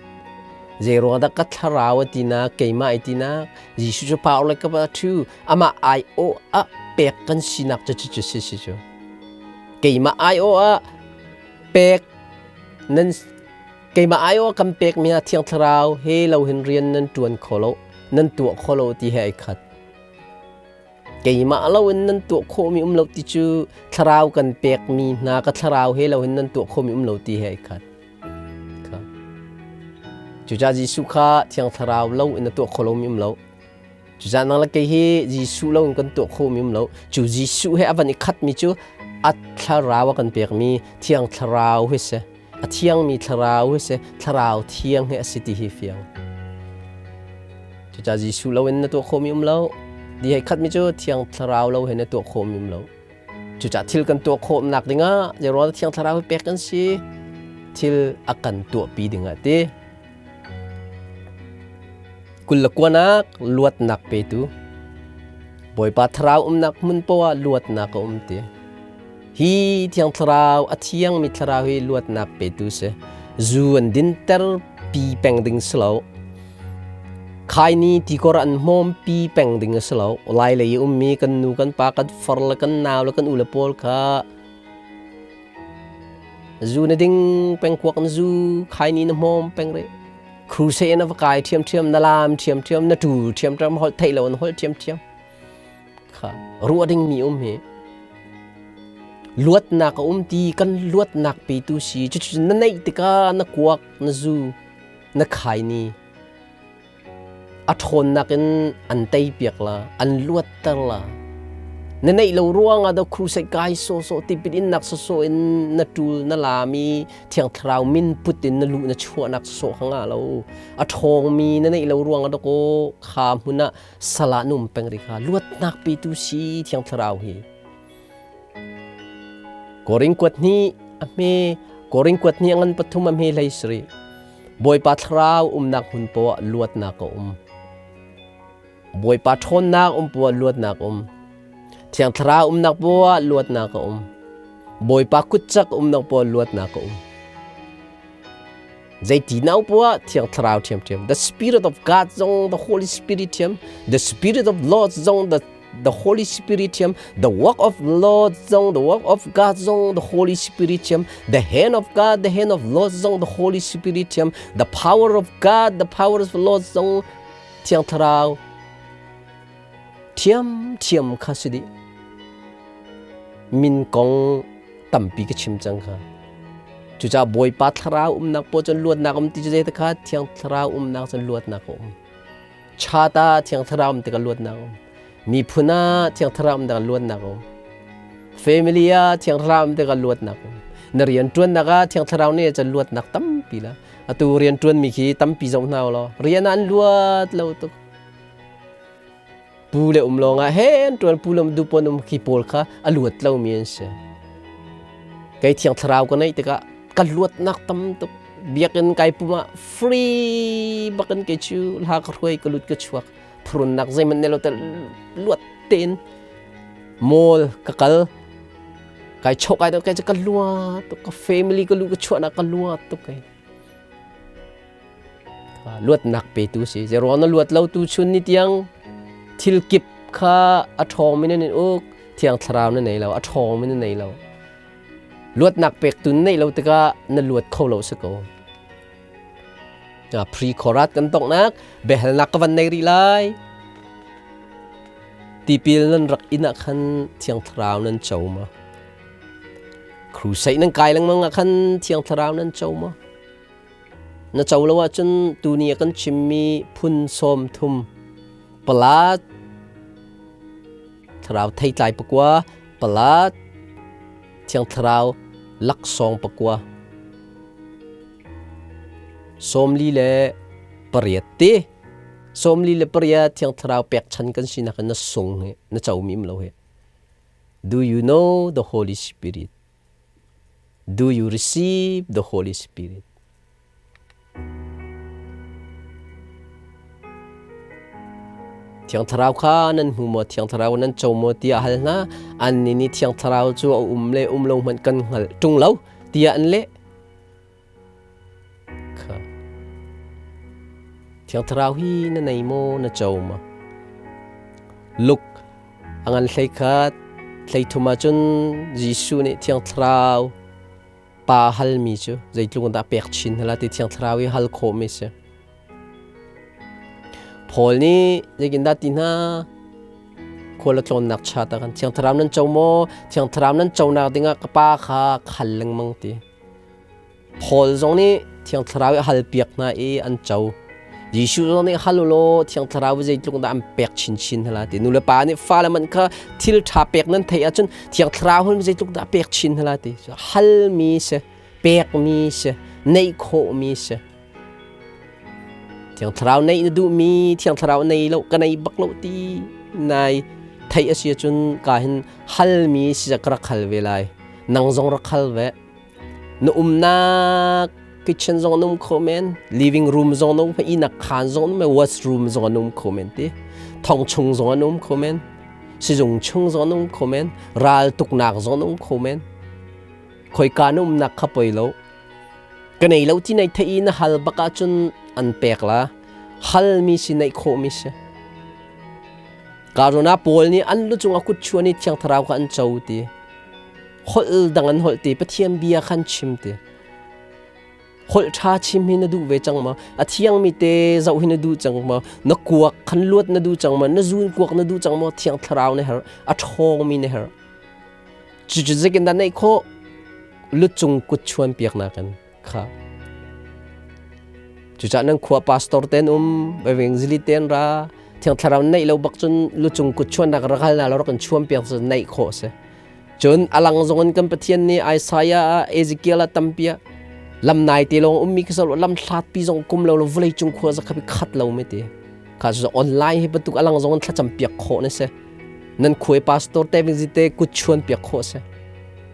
Zeiruang dah ka thlarau a tinak, keimah ai tinak, Jesuh cu power le ka thu amah aiawh ah pek kan sinak cu cu si si cu. Keimah aiawh ah pek nan keimah aiawh ah kan pekmi ah Thiang Thlarau he lo hin rian nan ṭuan kho lo, nan tuah kho lo ti he ai khat. Keimah lo in nan tuah khawhmi um lo ti cu thlarau kan pekmi hna ka thlarau he lo in nan tuah khawhmi um lo ti he ai khat. Cucaah Jesuh kha Thiang Thlarau lo in a tuah kho lomi um lo. Cucaah nang le kei hi Jesuh lo in kan tuah khawhmi um lo. Cu Jesuh he a van i khatmi cu a thlarau a kan pekmi Thiang Thlarau hi si. A thiangmi thlarau hi si, thlarau thiang hi a si ti hi fiang. Cucaah Jesuh lo in na tuah khawhmi um lo. Di hei khatmi cu thiang thlarau lo he na tuah khawhmi um lo. Cucaah thil kan tuah khawhnak dingah zeiruang thiang thlarau hi pek kan si thil a kan tuahpi dingah ti. 29nak luatnak petu Bawipa thlarau umnak hmun poah luatnak a um ti. Hi Thiang Thlarau, a thiangmi Thlarau hi luatnak petu si. Zu an dinter pi peng ding si lo. Khaini tikor an hmawm pi peng ding a si lo. Lai lei i ummi kan nu kan pa kan far le kan nau le kan u le pawl kha zu na ding peng kuak na zu khaini na hmawm peng rih. Crusade na va kai ṭhiamṭhiam, na laam ṭhiamṭhiam, na ṭul ṭhiamṭhiam, holh theih lo na holh ṭhiamṭhiam. Kha ruah dingmi um hi luatnak a um ti kan luatnak petu si cucu na neih tikah na kuak na zu na khaini a ṭhawnnak in an tei piak la an luatter la na neih lo ruangah do crusade kai sawsawh tipil innak sawsawh in na ṭul na lami thiang thlarau min put in na luh na chuahnak sawsawh kha ngah lo a ṭhawngmi na neih lo ruangah dakaw kha hmun ah Salah num peng ri kha luatnak petu si Thiang Thlarau hi. Korin kuat hnih a hme Korin kuat hnih a ngan pathum a hme hlei sari. Bawipa Thlarau umnak hmun poah luatnak a um. Bawipa ṭhawnnak um poah luatnak um. Thiang Thlarau umnak poah luatnak a um. Bawipa kutcak umnak poah luatnak a um. Zeiti nau poah Thiang Thlarau ṭhiamṭhiam. The Spirit of God zong the Holy Spirit ṭhiam. The Spirit of Lord zong the Holy Spirit ṭhiam. The work of Lord zong the work of God zong the Holy Spirit ṭhiam. The hand of God, the hand of Lord zong the Holy Spirit ṭhiam. The power of God, the power of Lord zong Thiang Thlarau ṭhiamṭhiam kha si dih. Min kong tampi ka chim cang kha. Cucaah Bawipa Thlarau umnak paoh cun luatnak um ti cu zei kha Thiang Thlarau umnak cun luatnak a um. Chata Thiang Thlarau um tikah luatnak a um. Miphun ah Thiang Thlarau um tikah luatnak a um. Family ah Thiang Thlarau um tikah luatnak a um. Na rian ṭuannak ah Thiang Thlarau nih cun luatnak tampi la. Atu rian ṭuanmi khi tampi zoh hna law rian ah an luat lo tuk. Pu le um lawngah he an ṭuan pu le um du pawn um khi pawl kha a luat lomi an si. Kei Thiang Thlarau ka neih tikah ka luatnak tam tuk. Biakinn kai pum ah free bakin kei cu hla ka hruai ka lut ka chuak. Phurunnak zeihmanh nei lo te luat tein mall ka kal kai chok ai kai cu ka luat tuk ka family ka lu ka chuahnak ka luat tuk kai. Luatnak petu si. Zeruang na luat lo tu chun ni tiang thil kip kha a ṭhawngmi nan in uk, Thiang Thlarau na nei lo, a ṭhawngmi na nei lo. Luatnak pek tu neih lo tikah na luat kho lo si ko. Pre-chorat kan tongnak biahalnak ka van nei rih lai. Tipil nan rak inn ah khan Thiang Thlarau nan co ma? Crusade nan kai lengmang ah khan Thiang Thlarau nan co ma? Na co lo ahcun tuni a kan chimmi phun 30 palat thlarau theitlai pakua palat thiang thlarau laksawng pakua 48 ti 48 thiang thlarau pekchan kan sinak in na sung hi na comi um lo hi. Do you know the Holy Spirit? Do you receive the Holy Spirit? Thiang Thlarau kha nan hmu maw? Thiang Thlarau nan co maw? tiah hal hna. Annih nih Thiang Thlarau cu a um le um lo hmanh kan hngalh ṭung lo tiah an leh. Kha. Thiang Thlarau hi na nei maw? Na co maw? Luke A ngan 11, 13 ahcun Jesuh nih Thiang Thlarau pa halmi cu zeitluk in dah pek chin hna ti Thiang Thlarau i hal khawhmi si. Paul nih zeitindah ti hna khual a tlawnnak chat ah khan Thiang Thlarau nan co maw? Thiang Thlarau nan conak dingah ka pa kha khal lengmang ti. Paul zong nih Thiang Thlarau i a halpiak hna i an co. Jesuh zong nih hal u law Thiang Thlarau zeitluk dah an pek chinchin hna lai ti. Nu le pa nih fale man kha thil ṭha pek nan theih ahcun Thiang Thlarau hun zeitluk dah pek chin hna lai ti. Halmi si, pekmi si, neih khawhmi si. Thiang Thlarau neih na duhmi, Thiang Thlarau nei lo, ka nei bak lo ti nai theih a si ahcun ka hin halmi si ka rak hal ve lai. Nang zong rak hal ve. Na umnak kitchen zong an um kho men, living room zong an um, ihnak khaan zong an um, washroom zong an um kho men ti. Thong chung zong an um kho men, sizung chung zong an um kho men, ral tuknak zong an um kho men. Khoika na umnak kha poi lo. Ka nei lo ti nei thei i na hal bak ahcun an pek la. Halmi si neih khawhmi si. Karuna pawl nih an lu cung a kut chuan i Thiang Thlarau kha an co ti. Holh dang an holh ti, Pathian bia khan chim ti. Holh ṭha chim hi na duh ve cang maw? A thiangmi te zoh hi na duh cang maw? Na kuak khan luat na duh cang maw? Na zun kuak na duh cang maw? Thiang Thlarau na herh, a ṭhawngmi na herh. Cucu zeitin dah neih khawh? Lucung kut chuan piaknak in kha. Cucaah nan khua pastor ten um, evangelist ten ra, Thiang Thlarau neih lo bak cun lucung kut chuannak rak hal na lo rak kan chuan piak cu neih khawh si. Cun alang zong in kan Pathian nih Isaiah ah Ezekiel ah tampi ah lam nai te lawng ummi khi lam hlat pi zong kum lo lo vawlei cung khua zakha khat lo me ti. Kha cu online hi bantuk alang zong in thlacam piak khawh na si. Nan khuai pastor te te kut chuan piak khawh si.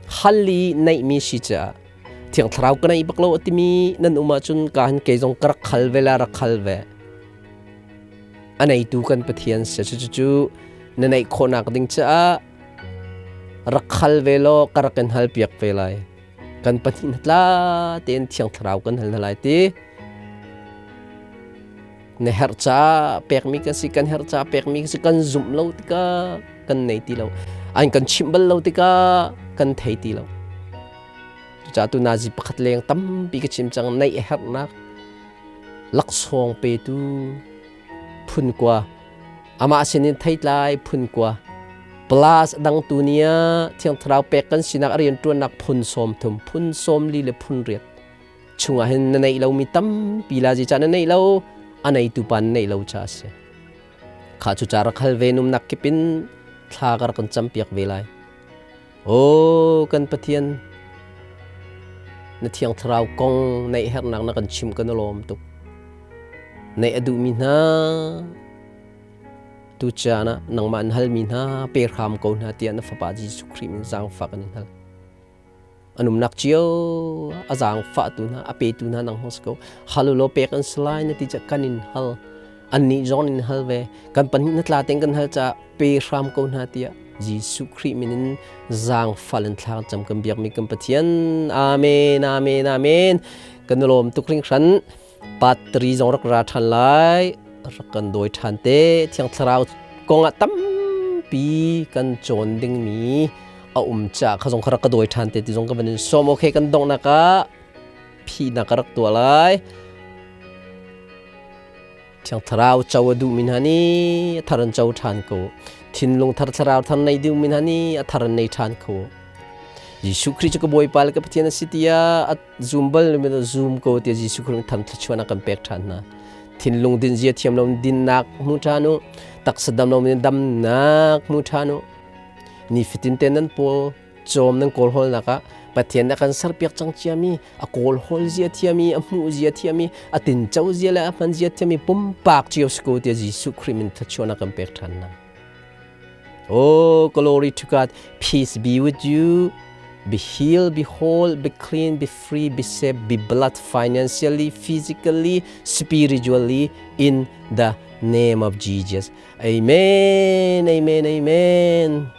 Hal i neih mi si caah Thiang Thlarau ka nei bak lo a timi nan um ahcun ka han kei zong ka rak khal ve la rak khal ve. A neitu kan Pathian si. Cucu na neih khawhnak ding caah rak khal ve law ka rak in hal piak ve lai. Kan pahnih hna tla tein Thiang Thlarau kan hal hna lai ti. Na herh ca pekmi kan si, kan herh ca pekmi kan si, kan zumh lo tikah kan nei ti lo. An kan chimh bal lo tikah kan thei ti lo. Cucaah tu nazi pakhat leng tampi ka chim cang neih a herhnak laksawng petu phun kua amah sinin theitlai phun kua plus dang tu nia Thiang Thlarau pek kan sinak a rianṭuannak phun 30 phun 40 le phun riat chungah hin na neih lomi tampi la zi ca na neih lo a neitu pa na neih lo cha a si kha cu ca rak hal ve numnak kipin thla ka rak kan campiak ve lai. Aw kan Pathian, na Thiang Thlarau kong neih herhnak na kan chimh kan i lawm tuk. Neih a duhmi hna, tu caan ah nangmah an halmi hna pe hram ko hna tiah na Fapa Jesuh Khrih min zaangfah kan in hal. An umnak cio a zaangfahtu hna, a petu hna nang hong si ko. Hal u law pek an si lai na ti ca kan in hal. Annih zong in hal ve. Kan pahnih na tla tein kan hal caah pe hram ko hna tiah Jesuh Khrih min in zaangfal in thla cam kan biakmi kan Pathian. Amen, amen, amen. Kan lawm tuk hringhran. Patri zong rak ra ṭhan lai. Rak kan dawi ṭhan te. Thiang Thlarau kong ah tampi kan cawn dingmi a um ca kha zong kha rak ka dawi ṭhan te ti zong ka van in sawm. Okay, kan donghnak ah phihnak ka rak tuah lai. Thiang Thlarau co a duhmi hna nih a thar an co ṭhan ko. Thinlung thar thlarau thar nei duhmi hna nih a thar an nei ṭhan ko. Jesuh Khrih cu ka Bawipa le ka Pathian a si tiah a zum bal mi zum ko tiah Jesuh Khrih tham thluachuahnak kan pek ṭhan hna. Thinlung din zia thiam lo dinnak hmu ṭhan u. Taksa dam lo damnak hmu ṭhan u. Nifatin te nan pawl cawm nan kawlhawlnak ah Pathian a kan serpiak cang ciami a kawlhawl zia thiami a hmuh zia thiami a tinco zia le a hman zia thiami pumpak cio si ko tiah Jesuh Khrih min thluachuahnak kan pek ṭhan hna. Oh, glory to God. Peace be with you. Be healed, be whole, be clean, be free, be safe, be blessed financially, physically, spiritually in the name of Jesus. Amen, amen, amen.